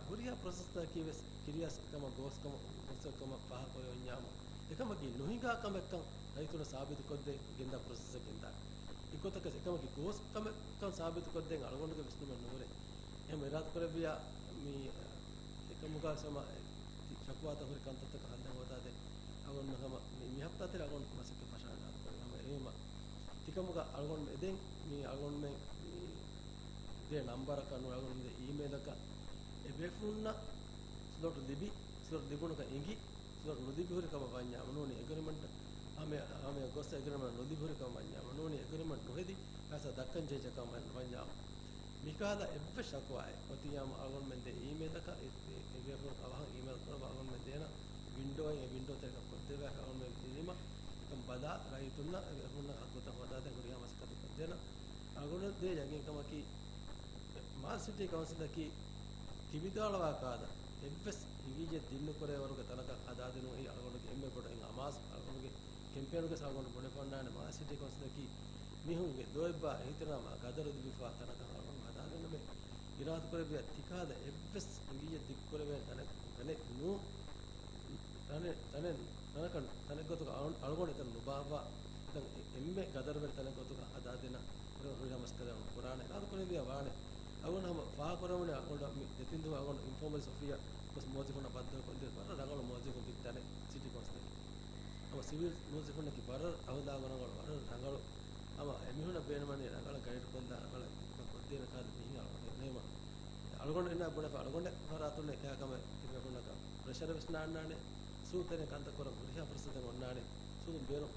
ހުރިހާ ޕްރޮސެސްތަކަކީ ވެސް ކިރިޔަސް ކަމަށް ގޯސް ކަމަށް، ގޯސް ކަމަށް ފާހަގަކުރެވެންޏާމު، އެކަމަކީ ނުހިނގާ ކަމެއްކަން ރައްޔިތުންނަށް ސާބިތުކޮށްދޭ ގެންދާ ޕްރޮސެސްއެއް ގެންދާނެ. އެގޮތަކަސް އެކަމަކީ ގޯސް ކަމެއްކަން ސާބިތުކޮށްދޭން އަޅުގަނޑުގެ ވިސްނުމެއް ނުހުރޭ. އެހެން އިރާދަކުރެއްވިޔާ މި އެކަމުގަ ސަމަ ޝަކުވާތައް ހުރި ކަންތައްތަކަށް ހައްލެއް ހޯދާދޭ. އަޅުގަނޑު ހަމަ މި، މި ހަފްތާތެރޭ އަޅުގަނޑު މަސައްކަތް ފަށާނެ އަދި ހަމަ އެހެންވީމަ ތިކަމުގަ އަޅުގަނޑު އެދެން މި އަޅުގަނޑުމެން މި ދޭ ނަންބަރަކަށް ނޫން އަޅުގަނޑު ދޭ އީމޭލަކަށް އެ ބޭފުޅުންނަށް ސްލޮޓް ލިބި، ސްލޮޓް ލިބުނުކަން އެނގި، ސްލޮޓް ނުލިބި ހުރި ކަމަށް ވަންޏާ ނޫނީ އެގްރިމެންޓް ހަމަ، ހަމަ ގޮސް އެގްރިމެންޓް ނުލިބި ހުރި ކަމަށް ވަންޏާ ނޫނީ އެގްރިމެންޓް ނުހެދި ފައިސާ ދައްކަން ޖެހިއްޖެ ކަމަށް ވަންޏާ މިކަހަލަ އެއްވެސް ޝަކުވާއެއް އޮތިއްޔާމު އަޅުގަނޑުމެން ދޭ އީމޭލަކަށް އެ، އެ، އެ ބޭފުޅުން އަވަހަށް އީމޭލް ކުރައްވާ އަޅުގަނޑުމެން ދޭނަ ވިންޑޯއެއް އެ ވިންޑޯ ތެރެއަކަށް ކޮށްދެއްވާފަ އަޅުގަނޑުމެން ދިނީމަ އެކަން ބަލާ ރައްޔިތުންނަށް އެ ބޭފުޅުންނަށް ހައްގުތައް ހޯދާދޭން ހުރިހާ މަސައްކަތެއް ކޮށްދޭނަ. އަޅުގަނޑު ދޭ ޔަގީންކަމަކީ މާލެ ސިޓީ ކައުންސިލަކީ ތި ވިދާޅުވާ ކަހަލަ އެއްވެސް ހިނގިއްޖެ ދިން ނުކުރޭ ވަރުގެ ތަނަކަށް ހަދާދިނުން އެއީ އަޅުގަނޑުގެ އެންމެ ބޮޑު އެއް އަމާޒު. އަޅުގަނޑުގެ ކެމްޕޭނުގަ އަޅުގަނޑު ބުނެފަ އޮންނާނެ މާލެ ސިޓީ ކައުންސިލަކީ މީހުންގެ ލޯތްބާ އިހުތިރާމާ ގަދަރު ލިބިފާ ތަނަކަށް އަޅުގަނޑު ހަދާދިނުމޭ. އިރާދަކުރެއްވިޔާ ތިކަހަލަ އެއްވެސް ހިނގިއްޖެ ދިއްކުރެވޭނެ ތަނެއް، ތަނެއް ނޫ-، ތަނެއް، ތަނެއް، ތަނަކަށް، ތަނެއްގޮތުގަ އަޅު-، އަޅުގަނޑު އެތަން ނުބާއްވާ، އެތަން އެ-، އެންމެ ގަދަރުވެރި ތަނެއްގޮތުގަ ހަދާދޭނަ ހުރި-، ހުރިހާ މަސައްކަތެއް އަޅުގަނޑު ކުރާނެ. އިރާދަކުރެއްވިޔާ ވާނެ. އަޅުގަނޑު ހަމަ ފާހަގަކުރަމުން އަޅުގަނޑު މި ދެތިން ދުވަހު އަޅުގަނޑު އިންފޯމަލް ސޮފިޔާ ގޮސް މުވައްޒަފުންނާ ބައްދަލުކޮށްދޭ ވަރަށް ރަނގަޅު މުވައްޒަފުން ތިބި ތަނެއް ސިޓީ ކައުންސިލް. ހަމަ ސިވިލް މުވައްޒަފުންނަކީ ވަރަށް އަހުލާގު ރަނގަޅު، ވަރަށް ރަނގަޅު. ހަމަ އެމީހުންނަށް ބޭނުމަނީ ރަނގަޅަށް ގައިޑް ކޮށްލާ، ރަނގަޅަށް ކޮށްދޭނެ ކަހަލަ މީހެއް އަޅުގަނޑު އެންމެ އަޅުގަނޑު އެންނާ ބުނެފަ އަޅުގަނޑެއް ފަރާތުންނެއް ކާކަމެއް ތިބޭފުޅުންނަކަށް ޕްރެޝަރެއް ވެސް ނާންނާނެ. ސޫލުތެރެއިން ކަންތައް ކުރަން ހުރިހާ ފުރުސަތެއް އޮންނާނެ. ސޫލުން ބޭނުން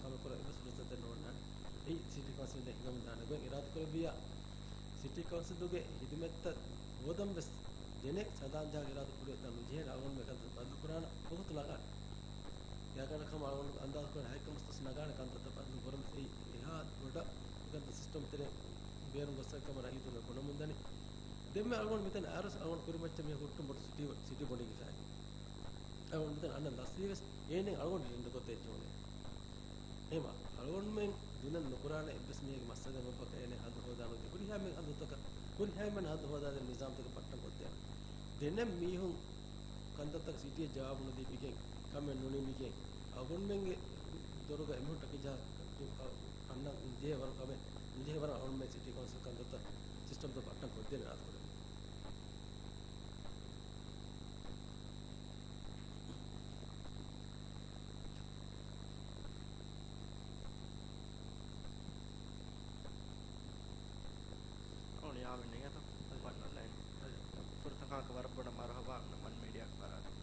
ކަމެއް ކުރަން އެއްވެސް ފުރުސަތެއް ނޯންނާނެ. އެއީ ސިޓީ ކައުންސިލް ހިނގަމުން ދާނެ ގޮތް އިރާދަކުރެއްވިއްޔާ، ސިޓީ ކައުންސިލުގެ ހިދުމަތްތައް ހޯދަން ވެސް ދެނެ ސަލާން ޖަހާ އިރާދަ ކުރިއަށް ނުޖެހޭނެ އަޅުގަނޑުމެން ކަންތައް ބަންދު ކުރާނަ ވަގުތު ނަގާނެ. ގާތްގަނޑަކަށް ހަމަ އަޅުގަނޑު އަންދާސި ކުރާނެ ހަތް ކަމަސް ވެސް ނަގާނެ ކަންތައްތައް ބަންދު ކުރަން ވެސް އެއީ އެހާ ބޮޑަށް މިކަންތައް ސިސްޓަމް ތެރެއިން ބޭނުން ގޮއްސަ ކަމަށް ރައްޔިތުންނަށް ބުނަމުންދަނީ. ދެންމެ އަޅުގަނޑު މިތަން އައިރުވެސް އަޅުގަނޑު ކުރިމައްޗަށް މި ހުއްޓުން ބޮޑު ސިޓީ، ސިޓީ ބޮނޑިން ހިފާގެން. އަޅުގަނޑު މިތަން އަންނަ ލަސްވީވެސް އޭނެ އަޅުގަނޑު ރިންޑުކޮށްދޭ ޖޯނެ. އެހެމަ އަޅުގަނޑުމެން ދުނިޔެ ނުކުރާނެ އެއްވެސް މީހެއްގެ މައްސަލަ އެބަ އޭނެ ހަނދު ހޯދާނުދޭ. ހުރިހާ މީހުން ހަނދުތަކަށް، ހުރިހާ މީހުން ހަނދު ހޯދާދޭ ނިޒާމްތަކެއް ބައްޓަން ކޮށްދޭނެ. ދެނެއް މީހުން ކަންތައްތަކަށް ސިޓީއަށް ޖަވާބު ނުދީ ބިގެން، ކަމެއް ނުނިމިގެން، އަޅުގަނޑުމެންގެ ދޮރުގަ އެމީހުން ޓަކި ޖަހާ އަންނަން ނުޖެހޭ ވަރު ކަމެއް، ނުޖެހޭ ވަރަށް އަޅުގަނޑުމެން ސިޓީ ކައުންސިލް ކަންތައްތައް ސިސްޓަމްތައް ބައްޓަން ކޮށްދޭނެ އިރާދަކުރަން. އަޅުގަނޑު ޔާމިން ނިންގޭތޯ؟ މަން އޮންލައިން. ފުރަތަމަ ކަމަކަށް ވަރަށް ބޮޑަށް މަރުހަބާ މަން މީޑިއާ ފަރާތުން.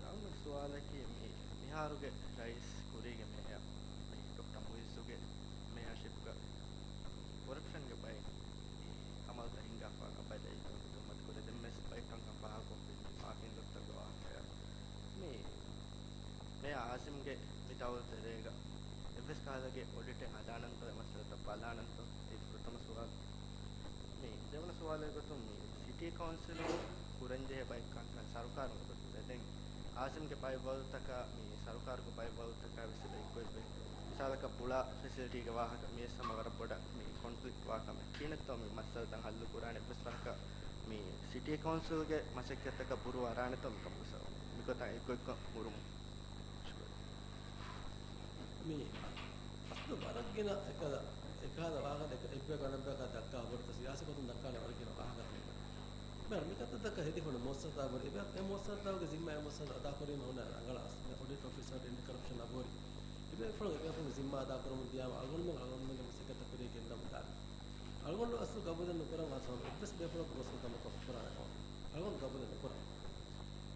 އަޅުގަނޑު ސުވާލަކީ މި، މިހާރުގެ ރައީސް ކުރީގެ މޭޔަރ މި ޑޮކްޓަރ މުއިއްޒުގެ މޭޔަރޝިޕްގަ ކޮރަޕްޝަންގެ ބައެއް މި އަމަލުތައް ހިންގާފަ ބައެއް ރައްޔިތުން ތުހުމަތު ކުރޭ. ދެން ވެސް ބައެއް ކަންކަން ފާހަގަކޮށްފިން މާކިން ދޮށްތަކުގެ ވާހަކަޔަށް މި މޭޔަރ އާޒިމްގެ މި ދައުލަތު ތެރޭގަ އެއްވެސް ކަހަލަގެ އޮޑިޓެއް ހަދާނަންތޯ، އެ މައްސަލަތައް ބަލާނަންތޯ؟ އެއީ ފުރަތަމަ ސުވާލު. މި ދެވަނަ ސުވާލުގެ ގޮތުން މި ސިޓީ ކައުންސިލުން ކުރަންޖެހޭ ބައެއް ކަންކަން ސަރުކާރުން ގޮތުން ދެ-، ދެން އާޒިމްގެ ބައެއް ވަގުތުތަކަށް މި ސަރުކާރުގެ ބައެއް ވަގުތުތަކަށް ވެސް އެބަ އެއްކޮށް އެއްވޭ. މިސާލަކަށް ބުޅާ ފެސިލިޓީގެ ވާހަކަ މިވެސް ހަމަ ވަރަށް ބޮޑަށް މި ކޮންފްލިކްޓް ވާ ކަމެއް. ކިހިނެއްތޯ މި މައްސަލަތައް ހައްލު ކުރާނެ އެއްވެސް ވަރަކަށް މި ސިޓީ ކައުންސިލްގެ މަސައްކަތްތަކަށް ބުރޫ އަރާނެތޯ މިކަމުގެ ސަބަބުން މިގޮތަށް އެއްގޮތްކަން ހުރުމުން. މި އަސްލު ވަރަށް ގިނަ އެކަލަ، އެކަހަލަ ވާހަކަ އެއްބަޔަކު އަނެއްބަޔަކާ ދައްކާ ބޮޑުތަ ސިޔާސީ ގޮތުން ދައްކާނެ ވަރަށް ގިނަ ވާހަކަ ތިބެ. މި މިކަންތައްތަކަށް ހެދިފަ ހުންނަ މުއައްސަސާ ބުރި އެބަ، އެ މުއައްސަސާގެ ޒިންމާ އެ މުއައްސަސާ އަދާކުރީމަ ހުންނަ ރަނގަޅަށް އަސް، އޮޑިޓް އޮފިސަރ އެންޓި ކަރަޕްޝަން އަބޯރި. އެބޭފުޅުން އެބޭފުޅުން ޒިންމާ އަދާކުރަމުން ދިޔާމަ އަޅުގަނޑުމެން އަޅުގަނޑުމެންގެ މަސައްކަތްތައް ކުރިޔަށް ގެންދަމުން ދާނެ. އަޅުގަނޑު އަސްލު ގަބޫލެއް ނުކުރަން އަސް ހަމަ އެއްވެސް ބޭފުޅަކު ގޮސް ކަމެއް ކޮށްފަ ކުރާނެ ކަމަށް. އަޅުގަނޑު ގަބޫލެއް ނުކުރަން.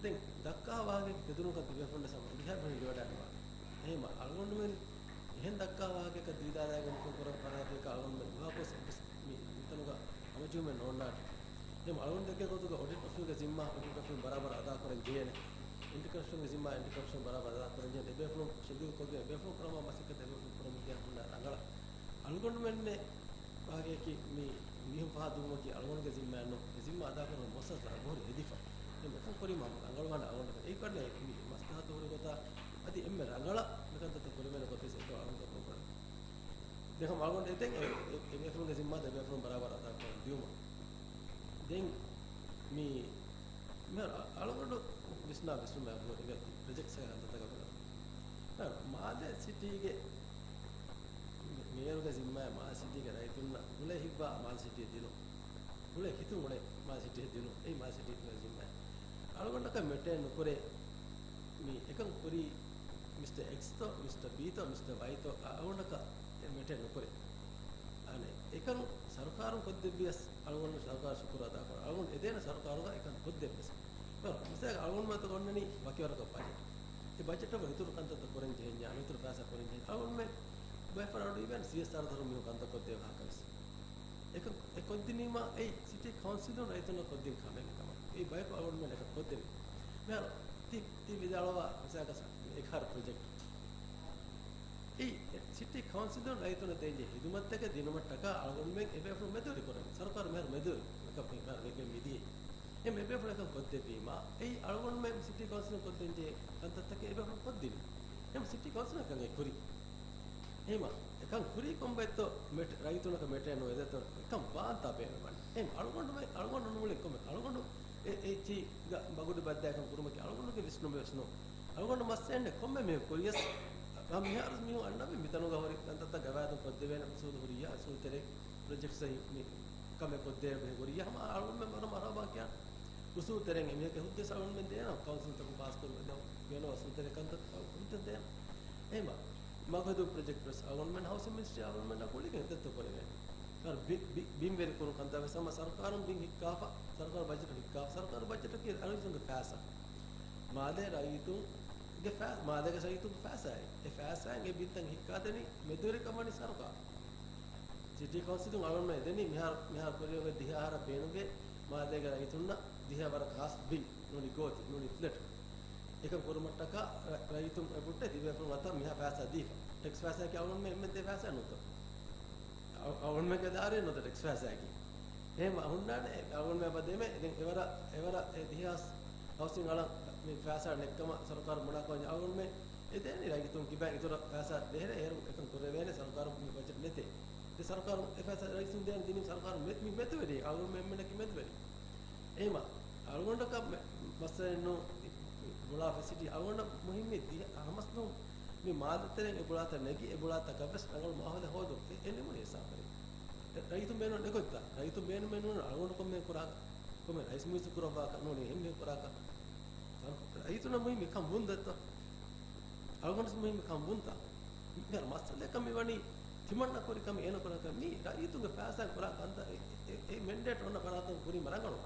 ދެން ދައްކާ ވާހަކަ ތެދުނުކަން ތިބޭފުޅުން ސަމަ ހުރިހާ ބަހެއް ލިވަޑާނެ ވާނެ. އެހެން އަޅުގަނޑުމެން އެހެން ދައްކާ ވާހަކައަކަށް ދީދާލާގެން ކުރަން ފަރާތެއް އަޅުގަނޑުމެން ވާކޮސް އެއްވެސް މި މިތަނުގަ ހަމަޖެހުމެއް ނޯންނާނެ. އެހެން އަޅުގަނޑު ދެކޭ ގޮތުގަ އޮޑިޓް އޮފީހުގެ ޒިންމާ އޮޑިޓް އޮފީހުން ބަރާބަރަށް އަދާކުރަން ޖެހޭނެ. އެންޓި ކަރަޕްޝަންގެ ޒިންމާ އެންޓި ކަރަޕްޝަން ބަރާބަރަށް އަދާކުރަން ޖެހޭނެ. އެބޭފުޅުން ޝެޑިއުލް ކޮށްގެން އެބޭފުޅުން ކުރަމާ މަސައްކަތް އެބޭފުޅުން ކުރަމުން ދިޔަ ހުންނަ ރަނގަޅަށް. އަޅުގަނޑުމެންނެއް ވާގެއަކީ މި މީހުން ފަހާ ދުވުމަކީ އަޅުގަނޑުގެ ޒިންމާއެއް ނޫން. އެ ޒިންމާ އަދާކުރަން މުއައްސަސާ އަގުހުރި ހެދިފަ. އެ މިކަން ކުރީމަ ރަނގަޅުވާނެ އަޅުގަނޑަކަށް. އެއްކަންނޭ މި މަސްލަހަތު ހުރި ގޮތާ އަދި އެންމެ ރަނގަޅަށް މިކަންތައްތައް ކުރެވޭނެ ގޮތެއް އެއްކޮށް އަޅުގަނޑު ގަބޫލު ކުރަން. ދެން ހަމަ އަޅުގަނޑު އެތެން އެ، އެ، އެ ބޭފުޅުންގެ ޒިންމާ ދެ ބޭފުޅުން ބަރާބަރަށް އަދާކުރަން ދިޔުމަށް. ދެން މި މިހާރު އަ-، އަޅުގަނޑު ވިސްނާ ވިސްނުމެއް އަގުހުރި އެބަ ޕްރޮޖެކްޓްސް ކަންތައްތަކަށް ބަލަން. މާލެ ސިޓީގެ މޭ-، މޭޔަރުގެ ޒިންމާއެއް މާލެ ސިޓީގެ ރައްޔިތުންނަށް ގުޅޭ ހިތްވާ މާލެ ސިޓީއަށް ދިނުން. ގުޅޭ ހިތުން އުޅޭ މާލެ ސިޓީއަށް ދިނުން. އެއީ މާލެ ސިޓީގެ ޒިންމާއެއް. އަޅުގަނޑަކަށް މެޓޭ ނުކުރޭ މި އެކަން ކުރީ މިސްޓަ އެކްސްތޯ، މިސްޓަ ބީތޯ، މިސްޓަ ވައިތޯ، އަ-، އަޅުގަނޑަކަށް އެ މެޓޭ ނުކުރޭ. އަނެއް އެކަން ސަރުކާރުން ކޮށްދެއްވިޔަސް އަޅުގަނޑު ސަރުކާރަށް ޝުކުރު އަދާކުރަން. އަޅުގަނޑު އެދޭނެ ސަރުކާރުގަ އެކަން ކޮށްދެއްވިޔަސް. މިސާލަކަށް އަޅުގަނޑު މަތަ އޮންނަނީ ވަކިވަރަކަށް ބަޖެޓް. އެ ބަޖެޓަށް އިތުރު ކަންތައްތައް ކުރަން ޖެހެންޏާ، އިތުރު ފައިސާ ކުރަން ޖެހެން. އަޅުގަނޑުމެން ބައެއް ފަރާތުން އިވެން ސީއެސްއާރު ދަރު މީހުން ކަންތައް ކޮށްދޭ ވާހަކަ ވެސް. އެކަން އެ ކޮށްދިނީމާ އެއީ ސިޓީ ކައުންސިލުން ރައްޔިތުންނަށް ކޮށްދިން ކަމެއް ކަމަށް. އެއީ ބަޔަކު އަޅުގަނޑުމެން އެކަން ކޮށްދެނީ. މިހާރު ތި، ތި ވިދާޅުވާ މިސާލަކަށް އެކަހަރު ޕްރޮޖެކްޓް. އެއީ ސިޓީ ކައުންސިލުން ރައްޔިތުންނަށް ދޭންޖެހޭ ހިދުމަތްތަކެއް ދިނުމަށްޓަކާ އަޅުގަނޑުމެން އެބޭފުޅުން މެދުވެރި ކުރަނީ. ސަރުކާރު މިހާރު މެދުވެރި، އެކަން މިހާރު ވެގެން މިދިޔައީ. އެ އެބޭފުޅުން އެކަން ކޮށްދެއްވީމާ، އެއީ އަޅުގަނޑުމެން ސިޓީ ކައުންސިލުން ކޮށްދޭންޖެހޭ ކަންތައްތަކެއް އެބޭފުޅުން ކޮށްދިނީ. އެހެން ސިޓީ ކައުންސިލުން އެކަން އެ ކުރީ. އެހެމަ އެކަން ކުރީ ކޮންބައެއްތޯ މެޓް-، ރައްޔިތުންނަކަށް މެޓޭ ނުވެދޭތޯ އެކަން ވާންތާ ބޭނުމަން. އެހެން އަޅުގަނޑުމެ-، އަޅުގަނޑު ނުމުޅި ކޮމެ-، އަޅުގަނޑު އެ-، އެ-، އެއްޗީގަ ބަގުޑި ބައްދާ އެކަން ކުރުމަކީ އަޅުގަނޑުގެ ވިސްނުމެއް ވެސް ނޫން. އަޅުގަނޑު މައްސަލައެއް ނެތް ކޮންމެ މީހަކު ކުރިޔަސް، އަ، މިހާރު މީހުން އަންނަވި މިތަނުގަ ހުރި ކަންތައްތައް ގަވާއިދުން ކޮށްދެވޭނެ އުސޫލު ހުރިއްޔާ، އުސޫލު ތެރޭ ޕްރޮޖެކްޓްސް މި ކަމެއް ކޮށްދޭނެ ބެހޭ ހުރިއްޔާ، ހަމަ އަޅުގަނޑުމެން ވަރަށް މަރުހަބާ ކިޔާނެ. އުސޫލު ތެރެއިން އެމީހަކަށް ހުއްދަ އަޅުގަނޑުމެން ދޭނަ، ކައުންސިލްތަކުން ފާސްކުރުމަށް ދޭނަ އުސޫލު ތެރެ ކަންތައް ހުއްދަ ދޭނަ. އެހެންވީމަ، މަގު ހެދުން ޕްރޮޖެކްޓް ވެސް އަޅުގަނޑުމެން ހައުސިން މިނިސްޓްރީ އަޅުގަނޑުމެންނާ ގުޅިގެން އެތައްތައް ކުރެވޭނެ. ބި-، ބި-، ބިން ވެރި ކުރުން ކަންތައް ވެސް ހަމަ ސަރުކާރުން ބިން ހިއްކާފަ، ސަރުކާރު ބަޖެޓު ހިއްކާފަ، ސަރުކާރު ބަޖެޓަކީ ރައްޔިތުންގެ ފައިސާ. މާލޭ ރައްޔިތުންގެ ފައި-، މާލޭގެ ރައްޔިތުންގެ ފައިސާއެއް. އެ ފައިސާއިން އެ ބިންތައް ހިއްކާދެނީ މެދުވެރިކަން ވަނީ ސަރުކާރު. ސިޓީ ކައުންސިލުން އަޅުގަނޑުމެން އެދެނީ މިހާރު، މިހާރު ކުރިއަށް އޮތް ދިހަ އަހަރަށް ބޭނުންވޭ މާލޭގެ ރައްޔިތުންނަށް ދިހަ ވަރަށް ޚާއްޞަ ބިން ނޫނީ ގޯތި، ނޫނީ ފްލެޓް އެކަން ކުރުމަށްޓަކާ ރަ-، ރައްޔިތުން އެބަހުއްޓޭ ތިބޭފުޅުން އަތަށް މިހާ ފައިސާ ދީފަ. ޓެކްސް ފައިސާއަކީ އަޅުގަނޑުމެން އެންމެ ދޭ ފައިސާ ނޫންތޯ؟ އަ-، އަޅުގަނޑުމެންގެ ދާއިރާއެއް ނުވަތަ ޓެކްސް ފައިސާއަކީ. އެހެން ހުންނާނެ އަޅުގަނޑުމެން އެބަ ދޭމެ. ދެން އެވަރަށް، އެވަރަށް އެ ދިހަ ހައުސް-، ހައުސިން އަޅަން މި ފައިސާ ނެއްކަމަށް ސަރުކާރު މަނާކުރަން އަޅުގަނޑުމެން އެދޭނީ ރައްޔިތުން ކިބައިން އިތުރަށް ފައިސާ ދޭހެރޭ. އޭރު އެކަން ކުރެވޭނެ ސަރުކާރު މި ބަޖެޓް ނެތޭ. ދެ ސަރުކާރު އެ ފައިސާ ރައްޔިތުން ދޭން ދިނީ ސަރުކާރު މެ-، މި މެދުވެރި އަޅުގަނޑުމެންނަކީ މެދުވެރި. އެހެންވީމަ، އަޅުގަނޑަކަށް މެ-، މައްސަލައެއް ނޫން މި ބުޅާ ފެސިލިޓީ އަޅުގަނޑަށް މުހިއްމީ ދިހަ ހަމަސް ނޫން މި މާލެ ތެރެއިން އެ ބުޅާތައް ނެގި އެ ބުޅާތަކަށް ވެސް ރަނގަޅު މާހައުލެއް ހޯދުން އެ، އެ ނިމުނީ ހިސާބަށް. ރައްޔިތުން ބޭނުން ނެގޮތްތަ؟ ރައްޔިތުން ބޭނުމެއް ނޫން އަޅުގަނޑު ކޮންމެ ކުރާކަށް. ކޮންމެ ރައީސް މިނިސްޓަރު ކުރައްވާކަށް ނޫނީ އެހެން ކުރާކަށް. ރައްޔިތުންނަށް މުހިއްމީ ކަން ބުންދަތަ؟ އަޅުގަނޑު މުހިއްމީ ކަން ބުންތަ؟ މިހާރު މައްސަލަކަށް މި ވަނީ ތިމަންނަ ކުރި ކަމެއް އޭނަ ކުރާކަށް މީ ރައްޔިތުންގެ ފައިސާ ކުރާ ކަންތައް އެ، އެ، އެ މެންޑޭޓް އޮންނަ ފަރާތުން ކުރީމަ ރަނގަޅު.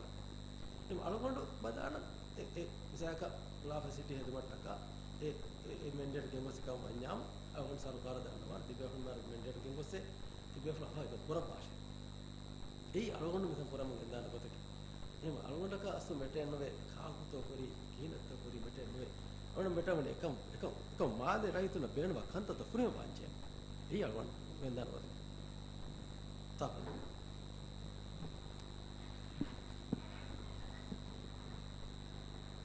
އެ އަޅުގަނޑު ބަލާނަން އެ، އެ މިސާލަކަށް ބުޅާ ފެސިލިޓީ ހެދުމަށްޓަކާ އެ، އެ، އެ މެންޑޭޓް ގެންގޮސް ކަމަށް ވަންޏާމު އަޅުގަނޑު ސަރުކާރަށް ދަންނަވާނެ ތިބޭފުޅުން މާރު މެންޑޭޓް ގެންގޮސް އެ ތިބޭފުޅުން އަހަ އެކަން ކުރައްވާށޭ. އެއީ އަޅުގަނޑު މިކަން ކުރަމުން ގެންދާނެ ގޮތަކީ. އެހެން އަޅުގަނޑަކަށް އަސްލު މެޓޭ ނުވޭ، ކާކުތޯ ކުރީ، ކިހިނެއްތޯ ކުރީ މެޓޭ ނުވޭ. އަޅުގަނޑު މެޓޭ ވަނީ އެކަން، އެކަން، އެކަން މާލެ ރައްޔިތުންނަށް ބޭނުންވާ ކަންތައްތައް ފުރިހަމަ ވާންޖެހޭ. އެއީ އަޅުގަނޑު ގެންދާނެ ގޮތަކީ. ތާކު.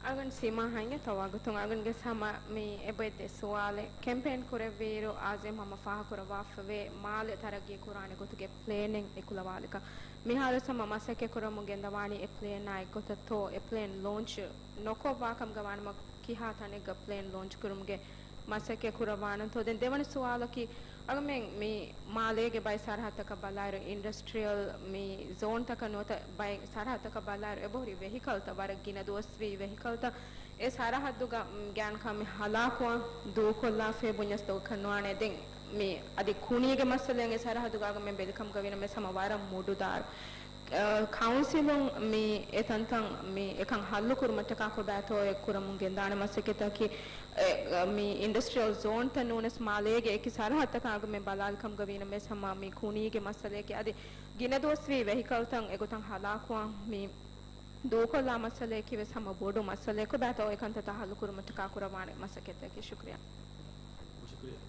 އަޅުގަނޑު ސީމާ ހައިގެ ތަވާގުތުން އަޅުގަނޑުގެ ހަމަ މި އެބައި ދެ ސުވާލެއް. ކެމްޕޭން ކުރެއްވިއިރު އާޒިމް ހަމަ ފާހަގަކުރައްވާފަވޭ މާލެ ތަރައްގީ ކުރާނެ ގޮތުގެ ޕްލޭނެއް އެކުލަވާލިކަން. މިހާރުވެސް ހަމަ މަސައްކަތް ކުރަމުން ގެންދަވާނީ އެ ޕްލޭނާ އެއްގޮތަށްތޯ އެ ޕްލޭން ލޯންޗް ނޮކޮށްވާކަމުގަ ވާނަމަ ކިހާ ތަނެއްގަ ޕްލޭން ލޯންޗް ކުރުމުގެ މަސައްކަތް ކުރައްވާނަންތޯ؟ ދެން ދެވަނަ ސުވާލަކީ، އަޅުމެން މި މާލޭގެ ބައި ސަރަހައްދަކަށް ބަލާއިރު، އިންޑަސްޓްރިއަލް މި ޒޯންތަކަށް ނުވަތަ ބައި ސަރަހައްދަކަށް ބަލާއިރު، އެބަހުރި ވެހިކަލްތައް ވަރަށް ގިނަ ދުވަސްވީ ވެހިކަލްތައް އެ ސަރަހައްދުގަ، މް، ގާތްގަނޑަކަށް މި ހަލާކުވާން ދޫކޮށްލާފައި ބުންޏަސް ދޮގަކަށް ނުވާނެ. ދެން މި އަދި ކުނީގެ މައްސަލައިން އެ ސަރަހައްދުގަ އަޅުމެން ބެލިކަމުގަ ވީނަމަވެސް ހަމަ ވަރަށް މުޑުދާރު. އަ، ކައުންސިލުން މި އެތަންތަން މި އެކަން ހައްލު ކުރުމަށްޓަކާ ކޮބާތޯ އެ ކުރަމުން ގެންދާނެ މަސައްކަތަކީ، އެ، މި އިންޑަސްޓްރިއަލް ޒޯންތައް ނޫނަސް މާލޭގެ އެކި ސަރަހައްދަކާ އަޅުމެން ބަލާލިކަމުގަ ވީނަމަވެސް ހަމަ މި ކުނީގެ މައްސަލައަކީ އަދި ގިނަ ދުވަސްވީ ވެހިކަލްތައް އެގޮތަށް ހަލާކުވާން މި ދޫކޮށްލާ މައްސަލައަކީ ވެސް ހަމަ ބޮޑު މައްސަލައެއް. ކޮބާތޯ އެކަންތައްތައް ހައްލު ކުރުމަށްޓަކާ ކުރައްވާނެ މަސައްކަތަކީ؟ ޝުކުރިއްޔާ. ޝުކުރިއްޔާ.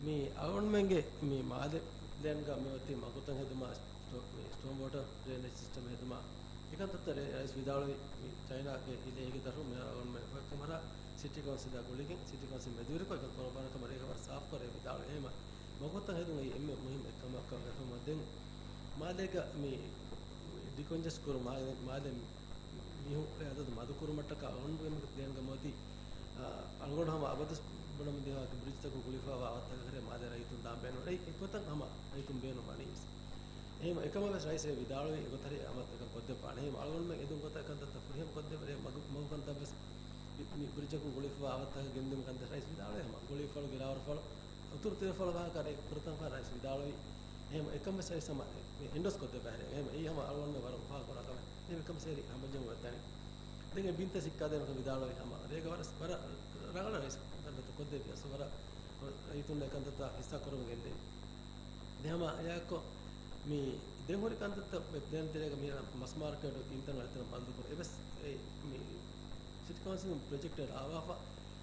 މި އަޅުގަނޑުމެންގެ މި މާލެ ޕްލޭންގަ މި އޮތީ މަގުތައް ހެދުމާ، ސްޓޯ-، މި ސްޓޯމް ވޯޓަރ ޑްރޭނޭޖް ސިސްޓަމް ހެދުމާ، އެކަންތައްތައް ރައީ-، ރައީސް ވިދާޅުވި މި ޗައިނާގެ އިލޭހިގެ ދަށުން މިހާރު އަޅުގަނޑުމެން އެކަމަރާ ސިޓީ ކައުންސިލާ ގުޅިގެން ސިޓީ ކައުންސިލް މެދުވެރިކޮށް އެކަން ކުރައްވާނެ ކަމަށް ރޭގަ ވަރަށް ސާފުކޮށް ވިދާޅުވި. އެހެންވީމަ މަގުތައް ހެދުން އެއީ އެންމެ މުހިންމު އެއްކަމަކަށް ވެފަ ދެން މާލޭގަ މި ޑިކޮންޖެސްޓް ކުރުމާ، މާލެ މީހުން އަދަދު މަދު ކުރުމަށްޓަކާ އަޅުގަނޑުގެ ޕްލޭންގަ މިއޮތީ، އަ، އަޅުގަނޑު ހަމަ އަބަދު ބުނަމުން ދިޔަ ވާހަކަ ބްރިޖްތަކުން ގުޅިފައިވާ އަވަށްތަކަށް ހެރޭ މާލޭ ރައްޔިތުން ދާން ބޭނުން. އެއީ އެގޮތަށް ހަމަ ރައްޔިތުން ބޭނުން ވަނީ ވެސް. އެހެން އެކަމަށް ވެސް ރައީސް ވިދާޅުވި އެގޮތަށް ހަމަ އެކަން ކޮށްދެއްވާނެ. އެހެން އަޅުގަނޑުމެން އެދުން ގޮތަށް އެކަންތައްތައް ފުރިހަމަ ކޮށްދެއްވަރޭ މަގު، މަގު ކަންތައް ވެސް މި، މި ބްރިޖަކުން ގުޅިފައިވާ އަވަށްތަކަށް ގެންދިއުމުގެ ކަންތައް ރައީސް ވިދާޅުވި ހަމަ ގުޅީފަޅު، ގިރާވަރުފަޅު، އުތުރު ތިބޭފުޅު ވާހަކަ ރޭ ފުރަތަމަ ފަހަރަށް ރައީސް ވިދާޅުވި. އެހެން އެކަން ވެސް ރައީސް ހަމަ މި އެންޑޯސް ކޮށްދެއްވާ ހެރޭ. އެހެން އެއީ ހަމަ އަޅުގަނޑުމެން ވަރަށް އުފާ ކުރާ ކަމެއް. އެހެން އެކަން ވެސް ހެރީ ހަމަޖެހުން ވެދާނެ. ދެން އެ ބިންތައް ސިއްކާދޭނެ ކަން ވިދާޅުވި ހަމަ ރޭގަ ވަރަށް، ވަރަށް ރަނގަޅަށް ރައީސް ކަންތައް ކޮށްދެއްވި. އަސްލު ވަރަށް ރައްޔިތުންނަށް އެކަންތައްތައް ހިއްސާ ކުރަމުން ގެންދެވި. ދެން ހަމަ އެއާއެއްކޮށް މި ދެން ހުރި ކަންތައްތައް ދެން ތެރޭގަ މި މަސް މާރކެޓު އިންތަން އަޅިތަން ބަންދުކުރުން އެވެސް އެ މި ސިޓީ ކައުންސިލުން ޕްރޮޖެކްޓެއް ރާވާފަ.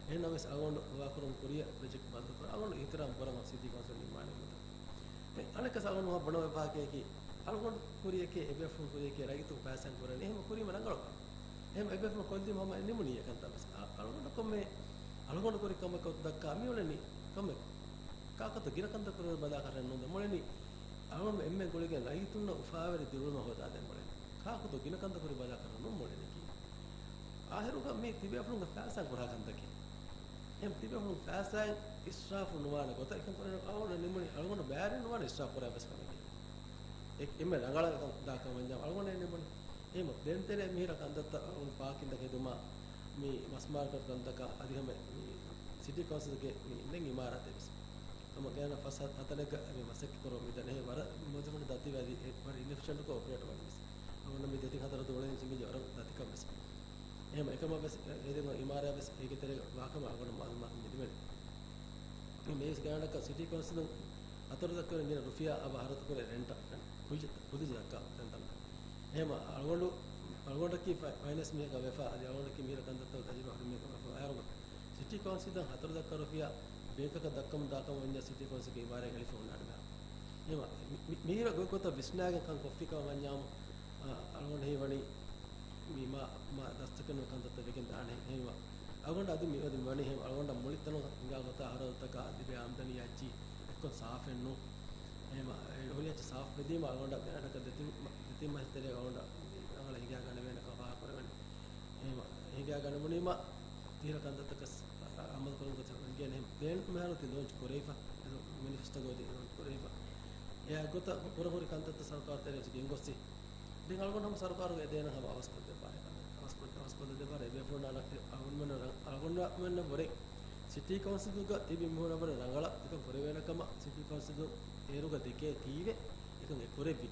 އެހެންނަމަވެސް އަޅުގަނޑު ވާކުރުން ކުރިއަށް ޕްރޮޖެކްޓް ބަންދުކުރަން އަޅުގަނޑު އިހްތިރާމް ކުރަމަށް ސިޓީ ކައުންސިލުން ނިންމާނެ ގޮތަށް. އެ އަނެއްކާ އަޅުގަނޑު ބުނަން އެއްވާހަކައަކީ، އަޅުގަނޑު ކުރިޔަކޭ، އެބޭފުޅުން ކުރިޔަކޭ ރައްޔިތުން ފައިސާ ކުރަނީ. އެހެން ކުރީމަ ރަނގަޅުކަން. އެހެން އެބޭފުޅުން ކޮށްލީމަ ހަމަ ނިމުނީ އެކަންތައް ވެސް. އަ-، އަޅުގަނޑު ކޮންމެ، އަޅުގަނޑު ކުރި ކަމަކަށް ދައްކާ މިއުޅެނީ ކަމެއް. ކާކުތަ ގިނަ ކަންތައް ކުރެވޭ ބަލާކަށް ނޫން މޮޅެނީ. އަޅުގަނޑު އެންމެން ގުޅިގެން ރައްޔިތުންނަށް އުފާވެރި ދިރިއުޅުމެއް ހޯދާދޭން މޮޅެނީ. ކާކުތޯ ގިނަ ކަންތައް ކުރި ބަލާކަށް ނޫން މޮޅެނީކީ. އާހިރުގަ މީ ތިބޭފުޅުންގެ ފައިސާ ކުރާ ކަންތަކެއް. އެހެން ތިބޭފުޅުން ފައިސާއިން އިސްރާފު ނުވާނެ ގޮތަށް އެކަން ކުރެވޭ އަޅުގަނޑު ނިމުނީ އަޅުގަނޑު ބައިވެރި ނުވާނެ އިސްރާފު ކުރާ އެއްވެސް ކަމެއް. އެ-، އެންމެ ރަނގަޅަށް އެކަން ދާ ކަމަށް ވަންޏާ އަޅުގަނޑޭ ނިމުނީ. އެހެމަ ދެންތެރޭ މިހިރަ ކަންތައްތައް އަޅުގަނޑު ޕާކިންތައް ހެދުމާ، މި މަސްމާރުކަން ކަންތަކާ އަދި ހަމަ މި ސިޓީ ކައުންސިލްގެ މި އިންނެން އިމާރާތެއް ވެސް ހަމަ ގާތް ފަސް ހަތަރެއްގަ މި މަސައްކަތް ކުރަމުން މިދަނީ. ވަރަށް މުވައްޒަފުން ދަތިވެ އަދި ވަރަށް އިނިފިޝަންޓްކޮށް އޮޕަރޭޓް ވަނީ ވެސް. އަޅުގަނޑަށް މި ދެތިން ހަތަރު ދުވަހު އުޅެނީ މި ވަރަށް ދަތިކަން ވެސް. އެހެމަ އެކަމަށް ވެސް ހެދެން އިމާރާތް ވެސް އޭގެ ތެރޭގަ ވާކަމަށް އަޅުގަނޑަށް މައުލޫމާތު މި ލިބެނީ. މި މޭސް ގާނަކަށް ސިޓީ ކައުންސިލުން ހަތަރު ދައްކަވަން ގިނަ ރުފިޔާ އަބަ ހަރަދު ކުރޭ ރެންޓަށް ކަން ކުއްޖެއް ކުދިޖެ ދައްކާ ތަންތަން. އެހެމަ އަޅުގަނޑު، އަޅުގަނޑަކީ ފައި-، ފައިނޭންސް މީހަކަށް ވެފަ، އަދި އަޅުގަނޑަކީ މީރަ ކަންތައްތައް ތަޖުރިބާ ހުރި މީހަކަށް ވެފަ އަހަރުގަ ސިޓީ ކައުންސިލް ދާން ހަތަރު ދައްކާ ރުފިޔާ ބޭންކަކަށް ދައްކަމުން ދާކަމަށް ވަންޏާ ސިޓީ ކައުންސިލްގެ އިމާރާތް ހެލިފަ ހުންނާނެ މިހާރު. އެހެމަ މި-، މި-، މީރަ ގޮތްގޮތަށް ވިސްނާގެން ކަން ކޮށްފި ކަމަށް ވަންޏާމު، އަ، އަޅުގަނޑު ހީވަނީ މި މާ، މާ ދަސްތަކެއް ނުވެ ކަންތައްތައް ވެގެން ދާނެ. އެހެންވީމަ އަޅުގަނޑު އަދި މި އަދި ވަނީ އެހެން އަޅުގަނޑަށް މުޅި ތަނުން ހިނގާ ގޮތާ ހަރަދުތަކާ ލިބޭ އާމްދަނީ އައްޗި އެއްކޮށް ސާފެއް ނޫން. އެހެންވީމަ އެ ހުރި އައްޗި ސާފު ވެދީމަ އަޅުގަނޑަށް ގާތްގަނޑަކަށް ދެތިން މަ-، ދެތިން މަސް ތެރޭ އަޅުގަނޑަށް ރަނގަޅަށް ހިނގާ ގަނެވޭނެ ކަމަށް ފާހަގަ ކުރެވެނީ. އެހެންވީމަ ހިނގާ ގަނެވުނީމަ ތިހިރަ ކަންތައްތަކަށް އަ-، އަމަލު ކުރުމުގެ ތަ-، ގެން އެހެން ދެން މިހާރު ތި ލޯންޗް ކުރެވިފަ، މެނިފެސްޓޯ ގޮތެއް ލޯންޗް ކުރެވިފަ. އެ ގޮތަށް ކުރަން ހުރި ކަންތައްތައް ސަރުކާރު ތެރޭ ވެސް ގެންގޮސްސި. ދެން އަޅުގަނޑު ހަމަ ސަރުކާރުގެ އެދޭނަ ހަމަ އަވަސްކޮށްދެއްވާނެ ކަންތައް. އަވަސްކޮށް-، އަވަސްކޮށްދެއްވާނެ އެބޭފުޅުންނާ އަޅުގަނޑުމެން ރަ-، އަޅުގަނޑުމެން ވަރެއް ސިޓީ ކައުންސިލުގަ ތިބި މީހުންނަށް ވަރަށް ރަނގަޅަށް އެކަން ކުރެވޭނެ ކަމަށް ސިޓީ ކައުންސިލު އޭރުގަ ދެކޭ ތީވެ އެކަން އެ ކުރެއްވި.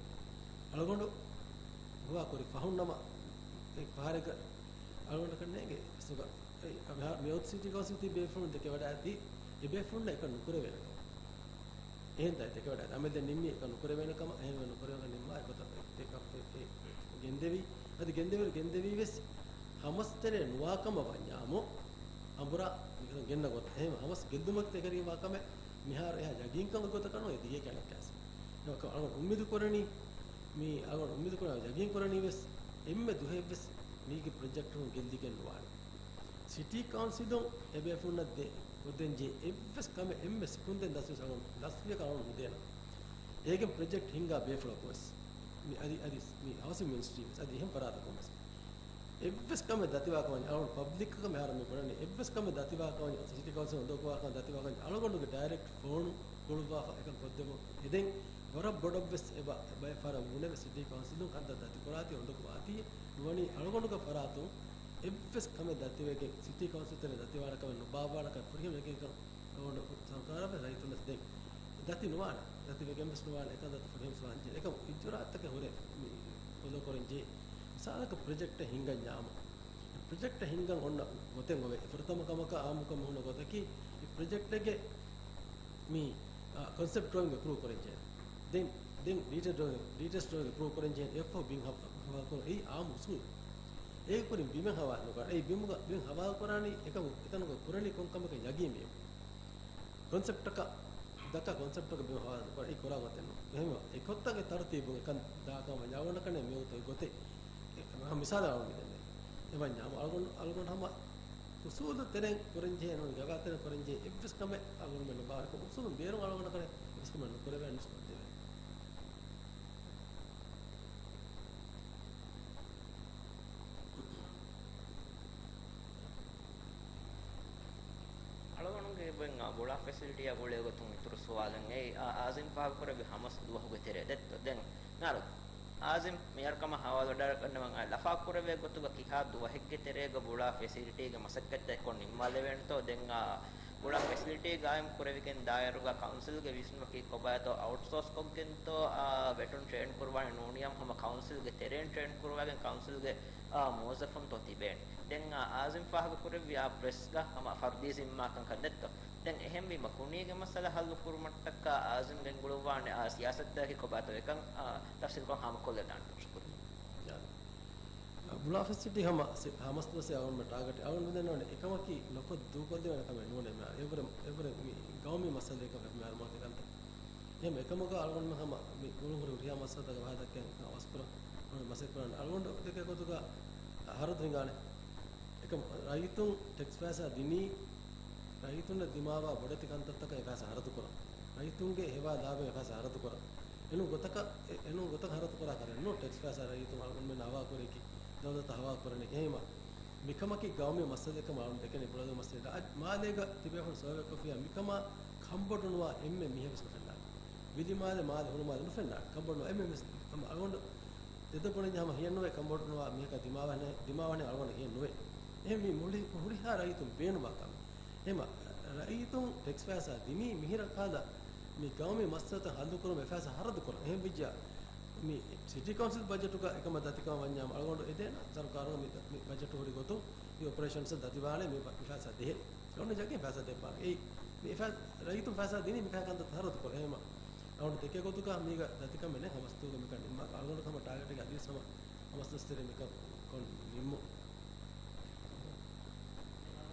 އަޅުގަނޑު ހުވާ ކުރި ފަހުން ނަމަ އެ ފަހަރެއްގަ އަޅުގަނޑަކަށް ނޭނގެ ސުގަ އެ މިހާ-، މި އޮތް ސިޓީ ކައުންސިލް ތިބި ބޭފުޅުން ދެކެވަޑައި ތި އެ ބޭފުޅުންނަށް އެކަން ނުކުރެވޭނެ ކަމަށް. އެހެން ތައް ދެކެވަޑައި އަމެދެ ނިންމީ އެކަން ނުކުރެވޭނެ ކަމަށް. އެހެން ނުކުރެވޭނެ ނިންމާ އެ ގޮތަށް އެ، އެ، އެ، ގެންދެވީ. އަދި ގެންދެވި، ގެންދެވީ ވެސް ހަމަސް ތެރޭ ނުވާ ކަމަށް ވަންޏާމު އަނބުރާ ގެންނަ ގޮތަށް. އެހެން ހަމަސް ގެއްލުމަކީ ތެކެރީ ވާ ކަމެއް މިހާރު އެހާ ޔަގީންކަމުގެ ގޮތަކަށް ނޫން އެ ދިޔަ ކަނެކަސް. އެ އަޅުގަނޑު އުއްމީދު ކުރަނީ، މި އަޅުގަނޑު އުއްމީދު ކުރަނީ ޔަގީން ކުރަނީ ވެސް އެންމެ ދުހެއް ވެސް މީގެ ޕްރޮޖެކްޓުން ގެއްލިގެން ނުވާނެ. ސިޓީ ކައުންސިލުން އެބޭފުޅުންނަށް ދޭ، ކޮށްދޭން ޖެހޭ އެއްވެސް ކަމެއް އެންމެ ސިކުންދެން ދަސްވެސް އަޅުގަނޑު ލަސްވިޔަކަށް އަޅުގަނޑު ނުދޭނަން. އޭގެން ޕްރޮޖެކްޓް ހިންގާ ބޭފުޅަކު ވެސް މި އަދި، އަދި މި ހައުސިން މިނިސްޓްރީ ވެސް އަދި އެހެން ފަރާތަކުން ވެސް އެއްވެސް ކަމެއް ދަތިވާކަމަށް އަޅުގަނޑު ޕަބްލިކްގަ މިހާރު މި ބުނަނީ އެއްވެސް ކަމެއް ދަތިވާކަމަށް ސިޓީ ކައުންސިލް އުނދަގޫވާކަމަށް ދަތިވާކަމަށް އަޅުގަނޑުގެ ޑައިރެކްޓް ފޯނު ކުޅުއްވާފަ އެކަން ކޮށްދެމުން އެދެން ވަރަށް ބޮޑަށްވެސް އެބަ ބައެއް ފަހަރަށް ބުނެވޭ ސިޓީ ކައުންސިލުން ކަންތައް ދަތިކުރާތީ އުނދަގޫވާތީ ނުވަނީ އަޅުގަނޑުގެ ފަރާތުން އެއްވެސް ކަމެއް ދަތިވެގެން ސިޓީ ކައުންސިލް ތެރޭ ދަތިވާނެ ކަމެއް ނުބާއްވާނެ ކަމެއް ފުރިހަމަ އެކަން އަޅުގަނޑު ސަރުކާރަށް ވެސް ރައްޔިތުންނަށް ދެން ދަތި ނުވާނެ، ދަތިވެގެން ވެސް ނުވާނެ، އެކަން ދަތި ފުރިހަމަ ސުވާލު ޖެހޭ. އެކަމަށް އިޖުރާއަތްތަކެއް ހުރޭ މި ފޮލޯ ކުރަން ޖެހޭ. މިސާލަކަށް ޕްރޮޖެކްޓެއް ހިންގަންޏާމު، ޕްރޮޖެކްޓެއް ހިންގަން އޮންނަ ގޮތެއް އޮވޭ. ފުރަތަމަ ކަމަކަށް އާއްމުކޮށް ހުންނަ ގޮތަކީ މި ޕްރޮޖެކްޓެއްގެ މި، އާ، ކޮންސެޕްޓް ޑްރޯއިން އެޕްރޫވް ކުރަން ޖެހޭ. ދެން، ދެން ޑީޓެއިލް ޑްރޯއިން، ޑީޓެއިލް ޑްރޯއިން އެޕްރޫވް ކުރަން ޖެހޭ. އެއްފަހު ބިން ހަ-، ހަވާލު ކުރުން އެއީ އާއްމު އުސޫލެއް. އޭގެ ކުރިން ބިމެއް ހަވާލު ނުކުރާނެ. އެއީ ބިމުގަ، ބިމެއް ހަވާލު ކުރާނީ އެކަމަކު އެތަނުގަ ކުރަނީ ކޮން ކަމެއް ޔަގީން ވީމަ. ކޮންސެޕްޓަކަށް ދައްކާ ކޮންސެޕްޓަކަށް ބިމެއް ހަވާލު ނުކުރާ. އެ ކުރާ ގޮތެއް ނޫން. އެހެންވެ، އެ ކޮށްތާގެ ތަރުތީބުން އެކަން ދާކަމަށް ވަންޏާ އަޅުގަނޑަކަށް މި އޮތް ގޮތެއް. އެ، މިސާލަށް އަޅުގަނޑު މިދެންނެވި. އެ ވަންޏާމު އަޅުގަނޑު، އަޅުގަނޑު ހަމަ އުސޫލު ތެރެއިން ކުރަންޖެހޭ ނޫނީ، ގަވާއިދު ތެރެއިން ކުރަންޖެހޭ އެއްވެސް ކަމެއް އަޅުގަނޑުމެން ނުބާރަކަށް އުސޫލުން ބޭރުން އަޅުގަނޑަކަށް އެއްވެސް ކަމެއް ނުކުރެވޭ ނުސްކޮށްދެވޭ. އަޅުގަނޑުގެ އެބަ ބުޅާ ފެސިލިޓީއާ ގުޅޭ ގޮތުން އިތުރު ސުވާލެއް އެއީ، އާ، އާޒިމް ފާހަގަކުރެއްވި ހަމަސް ދުވަހުގެ ތެރޭ ދެއްތޯ؟ ދެން މިހާރު އާޒިމް މިހާރު ކަމަށް ހަވާލުވެވަޑައިގަންނަވަން، އާ، ލަފާކުރެވޭ ގޮތުގަ ކިހާ ދުވަހެއްގެ ތެރޭގަ ބުޅާ ފެސިލިޓީގެ މަސައްކަތްތައް އެއްކޮށް ނިންމާލެވޭނެތޯ؟ ދެން، އާ، ބުޅާ ފެސިލިޓީ ގާއިމް ކުރެވިގެން ދާއިރުގަ ކައުންސިލްގެ ވިސްނުމަކީ ކޮބާތޯ؟ އައުޓްސޯސް ކޮށްގެންތޯ، އާ، ވެޓުން ޓްރޭން ކުރުވާނެ ނޫނިއްޔާމު ހަމަ ކައުންސިލްގެ ތެރެއިން ޓްރޭން ކުރުވާގެން ކައުންސިލްގެ، އާ، މުވައްޒަފުންތޯ ތިބޭނެ؟ ދެން، އާ، އާޒިމް ފާހަގަކުރެއްވި އާ ޕްރެސްގަ ހަމަ ފަރުދީ ޒިންމާކަންކަން ދެއްތޯ؟ ދެން އެހެންވީމަ ކުނީގެ މައްސަލަ ހައްލު ކުރުމަށްޓަކާ އާޒިމް ގެންގުޅުއްވާނެ އާ ސިޔާސަތަކީ ކޮބާތޯ އެކަން، އާ، ތަފްސީލްކޮށް ހާމަކޮށްލަދާނެތޯ؟ ޝުކުރިއްޔާ. އާ، ބުޅާ ފެސިލިޓީ ހަމަ ސި-، ހަމަސް ދުވަސް އަޅުގަނޑުމެން ޓާގެޓް އަޅުގަނޑު ދެންނެވި އެކަމަކީ ނުކޮށް ދޫކޮށްދެވޭނެ ކަމެއް ނޫނޭ މި އެވަރެ، އެވަރެ މި ގައުމީ މައްސަލައެއް ކަމެއް މި އަރުމާކި ކަންތައް. އެހެން އެކަމަކު އަޅުގަނޑުމެން ހަމަ މި ގުޅުން ހުރި ހުރިހާ މައްސަލަތަކަށް ވާހަކަ ދައްކަން އަވަސްކުރަން މަސައްކަތް ކުރަން. އަޅުގަނޑު ދެކޭ ގޮތުގަ ހަރަދު ހިނގާނެ. އެކަމް ރައްޔިތުން ޓެކްސް ފައިސާ ދިނީ، ރައްޔިތުންނަށް ދިމާވާ ބޮޑެތި ކަންތައްތަކަށް އެ ފައިސާ ހަރަދުކުރަން. ރައްޔިތުންގެ ހެވާ ލާބައިގެ ފައިސާ ހަރަދުކުރަން. އެނޫން ގޮތަކަށް، އެ-، އެނޫން ގޮތަކަށް ހަރަދުކުރާ ކަމެއް ނޫން. ޓެކްސް ފައިސާ ރައްޔިތުން އަޅުގަނޑުމެން ހަވާލުކުރަނީކީ، ދައުލަތަށް ހަވާލުކުރަނީކީ. އެހެންވީމަ މިކަމަކީ ގައުމީ މައްސަލައެއް ކަމަށް އަޅުގަނޑު ދެކެނީ ބުޅަދޫ މައްސަލައެއް. އަދި މާލޭގަ ތިބޭފުޅުން ސަރވޭ ކޮށްފިއްޔާ މިކަމާ ކަންބޮޑު ނުވާ އެންމެ މީހެއް ވެސް ނުފެންނާނެ. ވިލިމާލެ، މާލެ ހުޅުމާލެ ނުފެންނާނެ. ކަންބޮޑު ނުވާ އެންމެ މީހެއް ވެސް ކަމަށް އަޅުގަނޑު ދެދޮށް ބުނަންޏާ ހަމަ ހިޔެއްނުވޭ، ކަންބޮޑުވާ މީހަކާ ދިމާވާނެ، ދިމާވާނެ އަޅުގަނޑަށް ހިޔެއްނުވޭ. އެހެންވީ މުޅި ހުރިހާ ރައްޔިތުން ބޭނުންވާ ކަމެއް. އެހެންމަ ރައްޔިތުން ޓެކްސް ފައިސާ ދިނީ މިހިރަ ކަހަލަ މި ގައުމީ މައްސަލަތައް ހައްލުކުރުމަށް އެ ފައިސާ ހަރަދު ކުރަން. އެހެން ވެއްޖާ މި ސިޓީ ކައުންސިލް ބަޖެޓުގަ އެކަމަށް ދަތިކަމަށް ވަންޏާމަ އަޅުގަނޑު އެދޭނަ ސަރުކާރުގަ މި، މި ބަޖެޓު ހުރި ގޮތުން މި އޮޕަރޭޝަންސް ދަތިވާނެ މި ފަ-، މި ފައިސާ ދޭ. އަޅުގަނޑު ޖައްގެން ފައިސާ ދެއްވާނެ. އެއީ މި ފަ-، ރައްޔިތުން ފައިސާ ދިނީ މިކަހަލަ ކަންތައް ހަރަދު ކުރަން. އެހެންމަ އަޅުގަނޑު ދެކޭ ގޮތުގަ މީގަ ދަތިކަމެއް ނެތް ހަމަ ސިޓީގަ މިކަން ނިންމާ. އަޅުގަނޑު ހަމަ ޓާގެޓްގެ އަދިވެސް ހަމަ ހަމަ ސިޓީ މިކަން ކޮން ނިންމު.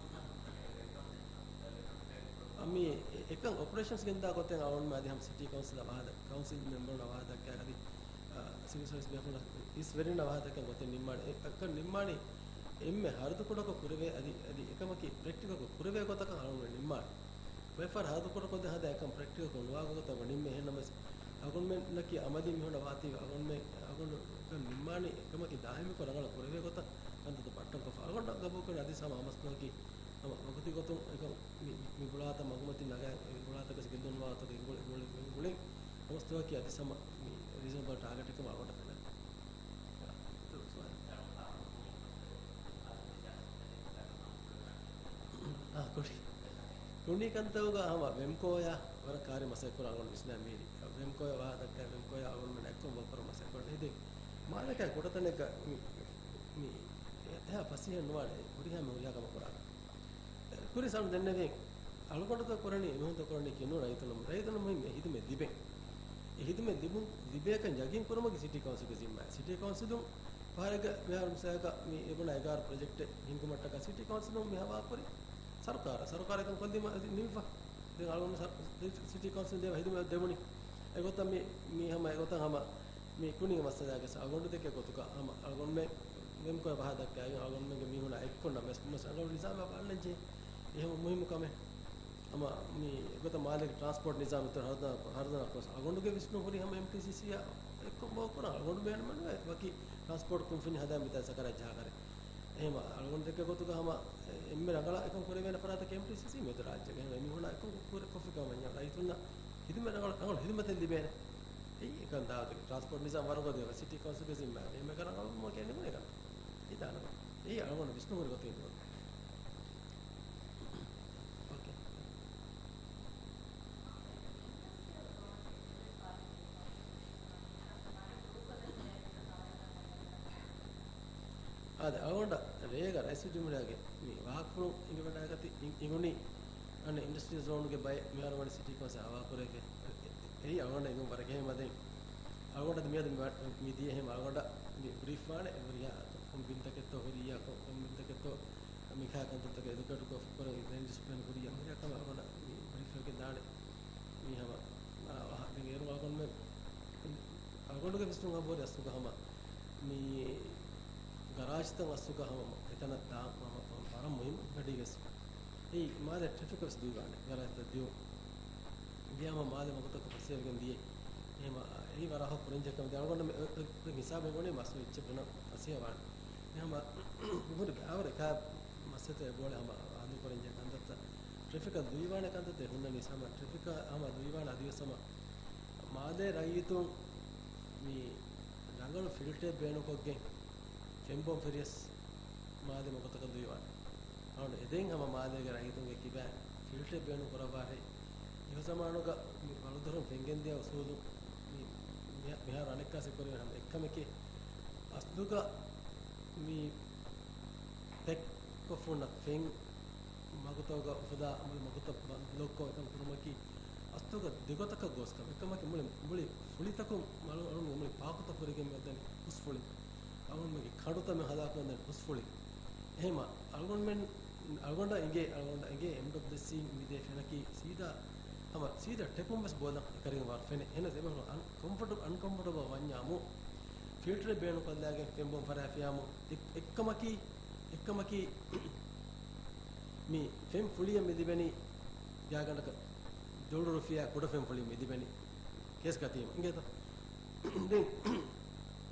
މި އެކަން އޮޕަރޭޝަންސް ގެންދާ ގޮތެއް އަޅުގަނޑުމެން އަދި ހަމަ ސިޓީ ކައުންސިލް ވާހަކަ، ކައުންސިލް މެމްބަރުން ވާހަކަ އަދި، އަ، ސިވިލް ސަރވިސް ބޭފުޅުން އިސް ވެރިން ވާހަކަ ގޮތެއް ނިންމާނެ. އެ-، އެކަން ނިންމާނީ އެންމެ ހަރަދު ކުޑަކޮށް ކުރެވޭ އަދި، އަދި އެކަމަކީ ޕްރެކްޓިކަލްކޮށް ކުރެވޭ ގޮތަކަށް އަޅުގަނޑުމެން ނިންމާނެ. ވެފަރ ހަރަދު ކުޑަކޮށް ހަދާ އެކަން ޕްރެކްޓިކަލްކޮށް ނުވާ ގޮތަށް ނިންމޭ. އެހެންނަމަވެސް އަޅުގަނޑުމެންނަކީ އަމަލީ މީހުންނަށް ވާތީ އަޅުގަނޑުމެން، އަޅުގަނޑު ނިންމާނީ އެކަމަކީ ދާއިމީކޮށް ރަނގަޅަށް ކުރެވޭ ގޮތަށް ކަންތައްތައް ބައްޓަންކޮށްފަ. އަޅުގަނޑަށް ގަބޫލުކުރަން އަދި ހަމަ ހަމަސްނުވަކީ ހަމަ ވަގުތީ ގޮތުން އެކަން މި، މި، މި ބުޅާތައް މަގުމަތިން ނަގާ، މި ބުޅާތަކަށް ގެއްލުންވާ ގޮތަކަށް ގުޅި، ގުޅި، ގުޅި ހަމަސްނުވަކީ އަދި ހަމަ މި ރީޒަނަބަލް ޓާގެޓް އެކަމަށް އަޅުގަނޑަށް ފެނޭ. އާ، ކުނި، ކުނި ކަންތައްގަ ހަމަ ވެމްކޯއާ ވަރަށް ކާރި މަސައްކަތް ކުރާ އަޅުގަނޑު ވިސްނާ މީރި. ވެމްކޯއާ ވާހަކަ ދައްކާ ވެމްކޯއާ އަޅުގަނޑުމެން އެއްކޮށް ވަކި ކުރަން މަސައްކަތް ކުރަން. އެދެން މާލެކާ ކުޑަތަނެއްގަ މި، މި އެ-، އެހާ ފަސޭހަ ނުވާނެ ހުރިހާ މި ހުރިހާ ކަމަށް ކުރާނެ. ކުރި ސަން ދެންނެވި އަޅުގަނޑުތައް ކުރަނީ، މީހުންތައް ކުރަނީ ކިނު ރައްޔިތުން، ރައްޔިތުން މުހިން އެ ހިދުމަތް ލިބެން. އެ ހިދުމަތް ލިބުން، ލިބޭކަން ޔަގީން ކުރުމަކީ ސިޓީ ކައުންސިލްގެ ޒިންމާ. ސިޓީ ކައުންސިލުން ފަހަރެއްގަ މިހާރު މިސާލަކަށް މި އެބުނާ އެގާރަ ޕްރޮޖެކްޓެއް ހިންގުމަށްޓަކާ ސިޓީ ކައުންސިލުން މި ހަވާކުރި ސަރުކާރަށް، ސަރުކާރަށް އެކަން ކޮށްލީމަ ނިމިފަ. ދެން އަޅުގަނޑު ސަ-، ސިޓީ ކައުންސިލް ދޭ ހިދުމަތް ދެވުނީ. އެގޮތަށް މި، މި ހަމަ އެގޮތަށް ހަމަ މި ކުނިގެ މައްސަލާގެ ސަ-، އަޅުގަނޑު ދެކޭ ގޮތުގަ ހަމަ އަޅުގަނޑުމެން ވެމްކޯއާ ވާހަކަ ދައްކާ އަޅުގަނޑުމެންގެ މީހުންނާ އެއްކޮށް ނަމަވެސް މަސް ރަނގަޅު ނިޒާމެއް ބައްލަންޖެހޭ. އެ ހަމަ މުހިއްމު ކަމެއް. ހަމަ މި އެގޮތަށް މާލޭގެ ޓްރާންސްޕޯޓް ނިޒާމް އިތުރު ހަރުދަނާ، ހަރުދަނާ ކޮށް އަޅުގަނޑުގެ ވިސްނުން ހުރީ ހަމަ އެމްޓީސީސީއާ އެއްކޮށް ބޯ ކުރަން. އަޅުގަނޑު ބޭނުމެއް ނުވޭ ވަކި ޓްރާންސްޕޯޓް ކުންފުނި ހަދާ މިތާ ސަކަރާތް ޖަހާކަރެ. އެހެން އަޅުގަނޑު ދެކޭ ގޮތުގަ ހަމަ އެންމެ ރަނގަޅަށް އެކަން ކުރެވޭނެ ފަރާތަކީ އެމްޓީސީސީ މިއަދު ރާއްޖޭގަ. އެހެން އެމީހުންނާ އެކަން ކުރެ-، ކޮށްފި ކަމަށް ރައްޔިތުންނަށް ހިދުމަތް ރަނގަޅު، ރަނގަޅު ހިދުމަތެއް ލިބޭނެ. އެއީ އެކަން ދާވަތެއް. ޓްރާންސްޕޯޓް ނިޒާމް ވަރުގަދަ ސިޓީ ކައުންސިލްގެ ޒިންމާ އެންމެ ރަނގަޅު މަގޭ ނިމުނެ ކަން. އެއީ ދާނަ. އެއީ އަޅުގަނޑު ވިސްނުން ހުރި ގޮތެއް ނޫން. އޯކޭ. އާދެ، އަޅުގަނޑަށް ރޭގަ ރައީސުލްޖުމްހޫރިއްޔާގެ މި ވާހަކަފުޅު އިނގިވަޑައިގަތި އި-، އިނގުނީ، އަންނަ އިންޑަސްޓްރިއަލް ޒޯންގެ ބައެއް މިހާރު ވަނީ ސިޓީ ކައުންސިލް ހަވާކުރެވޭ. އެއީ އަޅުގަނޑަށް އިނގުން ވަރަށް ގެހެން މަދެއް. އަޅުގަނޑަށް މިއަދު މި ވަ-، މި ދިޔަ އެހެން އަޅުގަނޑަށް މި ބްރީފް ވާނެ އެ ހުރިހާ ކޮން ބިންތަކެއްތޯ ހުރިއްޔާ، ކޮން، ކޮން ބިންތަކެއްތޯ މިކާ ކަންތައްތަކަށް އެޑިއުކޭޓް ކޮށް ކުރަން އިވެންޓް ޕްލޭން ކުރިއްޔާ ހުރިހާ ކަމެއް އަޅުގަނޑަށް މި ބްރީފް ވެގެން ދާނެ. މީ ހަމަ، އާ، ދެން އޭރު އަޅުގަނޑުމެން، އަޅުގަނޑުގެ ވިސްނުން ހަމަ ހުރި އަސްލުގަ ހަމަ މި ގަރާޖްތައް އަސްލުގަ ހަމަ އެތަނަށް ދާން ހަމަ ވަރަށް މުހިއްމު ގަޑީގަސް. އެއީ މާލެ ޓްރެފިކް ވެސް ދުވިވާނެ ގަރާޖްތައް ދިޔުން. ދިޔަ ހަމަ މާލެ ވަގުތަކަށް ފަސޭހަވެގެން ދިޔަ. އެހެމަ އެއީ ވަރަށް ކުރަންޖެހޭ ކަމެއް. އަޅުގަނޑު މި، އެ، އެ، އެ ހިސާބެއް ބުނީ މަސް އެއްޗެއް ބުނަން ފަސޭހަވާނެ. އެހެމަ މިހުރި ގާވަރެއް ކާ މަސައްކަތެއް އެބައޮތް ހަމަ ހަނދު ކުރަންޖެހޭ ކަންތައްތައް. ޓްރެފިކަށް ދުވިވާނެ ކަންތައްތައް ހުންނަނީ ހަމަ ޓްރެފިކަށް ހަމަ ދުވިވާނެ އަދިވެސް ހަމަ މާލޭ ރައްޔިތުން މި ރަނގަޅު ފިލްޓަރެއް ބޭނުންކޮށްގެން ފެންބޮން ފެރިޔަސް މާލެ މަގުތަކަށް ދުވިވާނެ. އަޅުގަނޑު އެދެން ހަމަ މާލޭގެ ރައްޔިތުންގެ ކިބައިން ފިލްޓަރެއް ބޭނުން ކުރައްވާށޭ. އިހު ޒަމާނުގަ މި ވަޅުދޮރުން ފެންގެންދިޔަ އުސޫލު މި، މި، މިހާރު އަނެއްކާ ސެ ކުރެވޭ ހަމަ އެއްކަމެކޭ. އަސްލުގަ މި ޕެކް ކޮށްފަ ހުންނަ ފެން މަގުތަކުގަ އުފައްދާ މުޅި މަގުތައް ބްލޮކްކޮށް އެކަން ކުރުމަކީ އަސްލުގަ ދެގޮތަކަށް ގޯސް ކަމެއް. އެކަމަކީ މުޅި، މުޅި ފުޅިތަކުން އަޅު-، އަޅުގަނޑު މުޅި ޕާކުތައް ފުރިގެން މި އޮތްދަނީ ހުސްފުޅި. އަޅުގަނޑުމެންގެ ކަނޑުތައް މި ހަލާކުވެގެން ދަނީ ހުސްފުޅި. އެހެމަ އަޅުގަނޑުމެން، އަޅުގަނޑަށް އިނގޭ، އަޅުގަނޑަށް އިނގޭ އެމްޑަބްލިއުސީ މިދޭ ފެނަކީ ސީދާ ހަމަ ސީދާ ޓެކުން ވެސް ބޯލަން އެކަރިން ވާ ފެނެއް. އެހެނަސް އެބަހުރު އަން-، ކޮމްފަޓަ-، އަންކޮމްފަޓަބަލް ވަންޏާމު ފިލްޓަރެއް ބޭނުންކޮށްލާގެން ފެންބޮން ފަރާފިޔާމު އެ-، އެއްކަމަކީ، އެއްކަމަކީ މި ފެން ފުޅިއެއް މި ލިބެނީ ގާގަނޑަކަށް ދޮޅުރުފިޔާ ކުޑަ ފެން ފުޅިއެއް މި ލިބެނީ. ކޭސް ގަތީމަ އިނގޭތަ؟ ދެން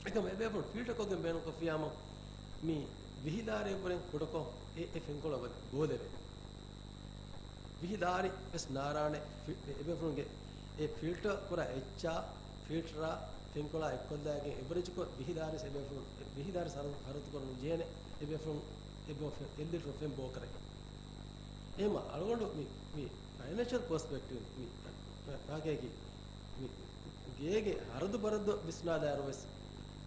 އެކަމަ އެބޭފުޅުން ފިލްޓަރ ކޮށްގެން ބޭނުންކޮށްފިޔާމު މި ވިހި ދާރިއެއްވުރެން ކުޑަކޮށް އެ، އެ ފެންކޮޅަށް ވަދެ ބޯލެވޭ. ވިހި ދާރި ވެސް ނާރާނެ ފި-، އެ، އެބޭފުޅުންގެ އެ ފިލްޓަރ ކުރާ އެއްޗާ، ފިލްޓަރާ، ޓެންކޮޅާ އެއްކޮށްލައިގެން އެވްރެޖްކޮށް ވިހި ލާރިސް އެބޭފުޅުން، ވިހި ލާރިސް ހަރަދު، ހަރަދު ކުރަން ޖެހޭނެ އެބޭފުޅުން އެއްބޮ ފެ-، އެއްލިޓަރު ފެން ބޯކަރައި. އެހެމަ އަޅުގަނޑު މި، މި ފައިނޭންޝަލް ޕަރސްޕެކްޓިވް މި ތާކައިގެ މި ގޭގެ ހަރަދު ބަރަދު ވިސްނާލާއިރު ވެސް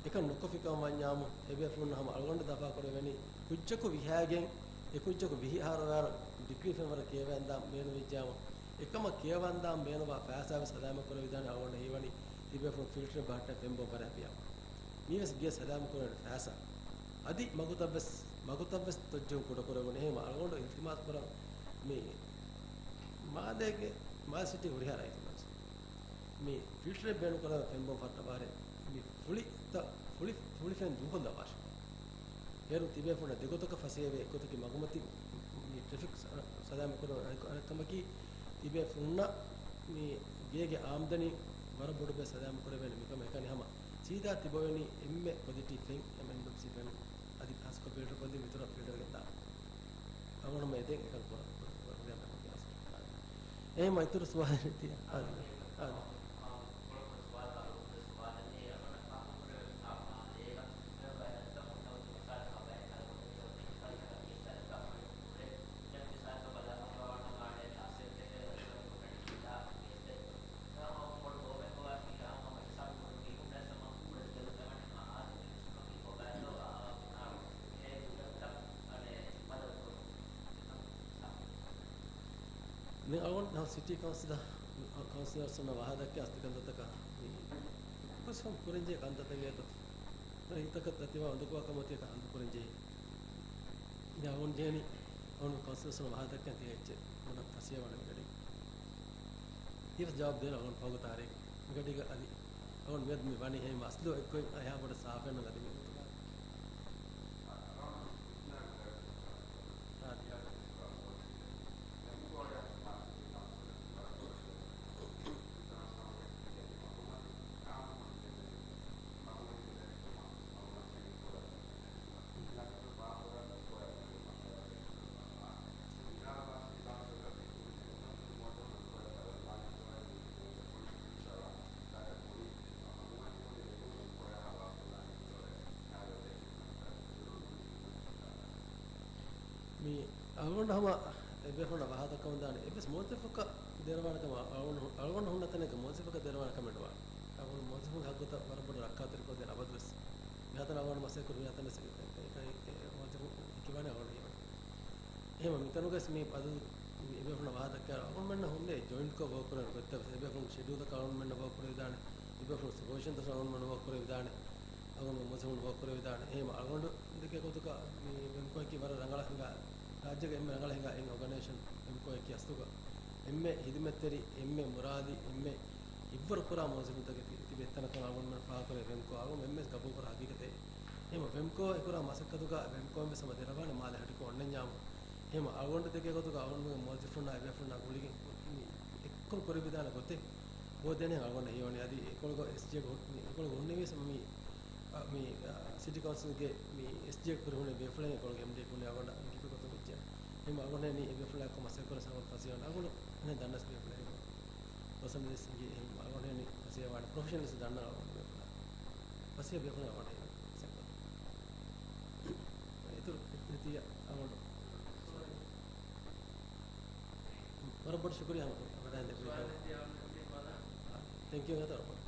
އެކަން ނުކޮށްފިކަމަށް ވަންޏާމު، އެބޭފުޅުން ހަމަ އަޅުގަނޑު ދަފާ ކުރެވެނީ ކުއްޖަކު ވިހާގެން އެ ކުއްޖަކު ވިހި އަހަރު ވާނު ޑިގްރީ ފެންވަރަށް ކިޔަވަންދާން ބޭނުންވެއްޖާމު، އެކަމަށް ކިޔަވަންދާން ބޭނުންވާ ފައިސާ ވެސް ހަލާމަތް ކުރެވިދާނެ. އަޅުގަނޑަށް ހީވަނީ ތިބޭފުޅުން ފިލްޓަރެއް ބަހައްޓަން ފެންބޯ ފަރާތް ފިޔާ. މީވެސް ގެސް ހަލާމަތް ކުރެވޭނެ ފައިސާ. އަދި މަގުތައްވެސް، މަގުތައްވެސް ތޮއްޖެހުން ކުޑަކުރެވުނު. އެހެން އަޅުގަނޑު އިލްތިމާސް ކުރަން މި މާލޭގެ، މާލެ ސިޓީ ހުރިހާ ރައްޔިތުންނަށް މި ފިލްޓަރެއް ބޭނުން ކުރާ ފެންބޯ ފައްޓަ ބާރެ މި ފުޅި ތަ-، ފުޅި، ފުޅި ފެން ދޫކޮށްލަވާށި. އޭރު ތިބޭފުޅުންނަށް ދެގޮތަކަށް ފަސޭހަވޭ، އެއްގޮތަކީ މަގުމަތި މި ޓްރެފިކް ސަ-، ސަލާމަތް ކުރުން، އަނެއް، އަނެއްކަމަކީ ތިބޭފުޅުންނަށް މި ގޭގެ އާމްދަނީ ވަރަށް ބޮޑު ބޭ ސަލާމަތް ކުރެވޭނެ. މިކަމަށް އެކަނި ހަމަ ސީދާ ތިބޮވެނީ އެންމެ ޕޮޒިޓިވް ފެން، އެމްއެމްޑަބްލިއުސީ ފެން. އަދި ހަސްކޮށް ފިލްޓަރ ކޮށްލި މިތުރަށް ފިލްޓަރ ގެންދާ. އަޅުގަނޑު އެދެން އެކަން ކުރަން، ކުރަން، ކުރަން ކުރަން. އެހެން އިތުރު ސުވާލެއް ތިޔަ؟ އާދެ. އާދެ. މި އަޅުގަނޑު ސިޓީ ކައުންސިލަށް، ކައުންސިލަރސް ވަންނަ ވާހަކަ އަސްލު ކަންތައްތަކަށް މި އުފަސްކޮށް ކުރަންޖެހޭ ކަންތައްތަކެއް އެތަ؟ ހިތަކަށް ދަތިވާ އުނދަގޫވާ ކަމަށް ތިޔަ ކަން ކުރަންޖެހޭ. ދެން އަޅުގަނޑު ޖެހެނީ އަޅުގަނޑު ކައުންސިލަރސް ވަންނަ ވާހަކަ ތިޔަ އެއްޗެއް މަނަށް ފަސޭހަވާނެ މިގަޑީ. ތިޔަ ޖަވާބު ދޭނަ އަޅުގަނޑު ފަހުގަ ތާރީޚު މިގަޑީގަ އަދި އަޅުގަނޑު މިއަދު މި ވަނީ ހެން އަސްލު އެއްކޮށް އަހާ ބޮޑަށް ސާފެއް ނަގަދި މި ގޮތުގަ. މި އަޅުގަނޑަށް ހަމަ އެބޭފުޅުންނަށް ވާހަކަ ދައްކަމުން ދާނެ އެއްވެސް މުވައްޒަފަކަށް ދެރަވާނެ ކަމަށް އަޅުގަނޑު، އަޅުގަނޑު ހުންނަ ތަނެއްގަ މުވައްޒަފަކަށް ދެރަވާނެ ކަމެއް ނުވާނެ. އަޅުގަނޑު މުވައްޒަފުންގެ ހައްގުތައް ވަރަށް ބޮޑަށް ރައްކާތެރިކޮށްދޭނެ އަބަދުވެސް. މިހާތަނަށް އަޅުގަނޑު މަސައްކަތް ކުރި މިހާތަނަށް އެ، އެ، އެ، މުވައްޒަފުން ހެކިވާނެ އަޅުގަނޑު ހީވަނީ. އެހެން މިތަނުގަސް މި އަދަދު މި އެބޭފުޅުންނަށް ވާހަކަ ދައްކާ އަޅުގަނޑުމެންނަށް ހުންނެ ޖޮއިންޓްކޮށް ވޯކް ކުރެވޭނެ ގޮތްތައް ވެސް އެބޭފުޅުން ޝެޑިއުލްތަކަށް އަޅުގަނޑުމެންނަށް ވޯކް ކުރެވިދާނެ. އެބޭފުޅުން ސުޕަވިޝަންތަކަށް އަޅުގަނޑުމެން ވޯކް ކުރެވިދާނެ. އަޅުގަނޑު މުވައްޒަފުން ވޯކް ކުރެވިދާނެ. އެހެން އަޅުގަނޑު ދެކޭ ގޮތުގަ މި ވެމްކޯއަކީ ވަރަށް ރަނގަޅަށް ހިނގާ، ރާއްޖޭގެ އެންމެ ރަނގަޅަށް ހިނގާ އެއް އޯގަނައިޒޭޝަން ވެމްކޯއަކީ އަސްލުގަ. އެންމެ ހިދުމަތްތެރި، އެންމެ މުރާދި، އެންމެ އިއްވަރު ކުރާ މުވައްޒަފުންތަކެއް ތި-، ތިބި އެތަނަކަށް އަޅުގަނޑުމެން ފާހަގަކުރޭ ވެމްކޯ. އަޅުގަނޑު އެންމެ ގަބޫލުކުރާ ހަގީގަތެއް. އެހެން ވެމްކޯ އެކުރާ މަސައްކަތުގަ ވެމްކޯއިން ވެސް ހަމަ ދެރަވާނެ މާލެ ހަޓިކޮށް އޮންނަންޏާމު. އެހެން އަޅުގަނޑު ދެކޭ ގޮތުގަ އަޅުގަނޑުގެ މުވައްޒަފުންނާ އެބޭފުޅުންނާ ގުޅިގެން މި އެއްކޮށް ކުރެވިދާނެ ގޮތެއް ހޯދޭނެ އަޅުގަނޑަށް ހީވަނީ. އަދި އެކޮޅުގަ އެސްޖީއޭ ހު-، މި އެކޮޅުގަ ހުންނެވިޔަސް މި، އަ، މި، އަ، ސިޓީ ކައުންސިލްގެ މި އެސްޖީއޭ ކުރި ހުންނެވި ބޭފުޅެއް އެކޮޅުގެ އެމްޑީއޭ ކުރި އަޅުގަނޑަށް އެނގިފި ގޮތުން ވެއްޖެ. އެހެން އަޅުގަނޑަށް ހީވަނީ އެބޭފުޅާ އެއްކޮށް މަސައްކަތް ކުރަން ސަމަން ފަސޭހަވާނެ. އަޅުގަނޑު އެހެން ދަންނަސް ބޭފުޅެއް ހީވަނީ. ޕަސަން ވެސް ހިނގި އެހެން އަޅުގަނޑު ހީވަނީ ފަސޭހަވާނެ ޕްރޮފެޝަނަލް ވެސް ދަންނަ އަޅުގަނޑު ބޭފުޅާ. ފަސޭހަ ބޭފުޅެއް އަޅުގަނޑު ހީވަނީ. އިތުރު އިތުރު ތިޔަ އަޅުގަނޑު. ވަރަށް ބޮޑަށް ޝުކުރިއްޔާ ހަމަ ވަޑައިގެން ދެއްވި. ތެންކް ޔޫ ވަރަށް ބޮޑަށް.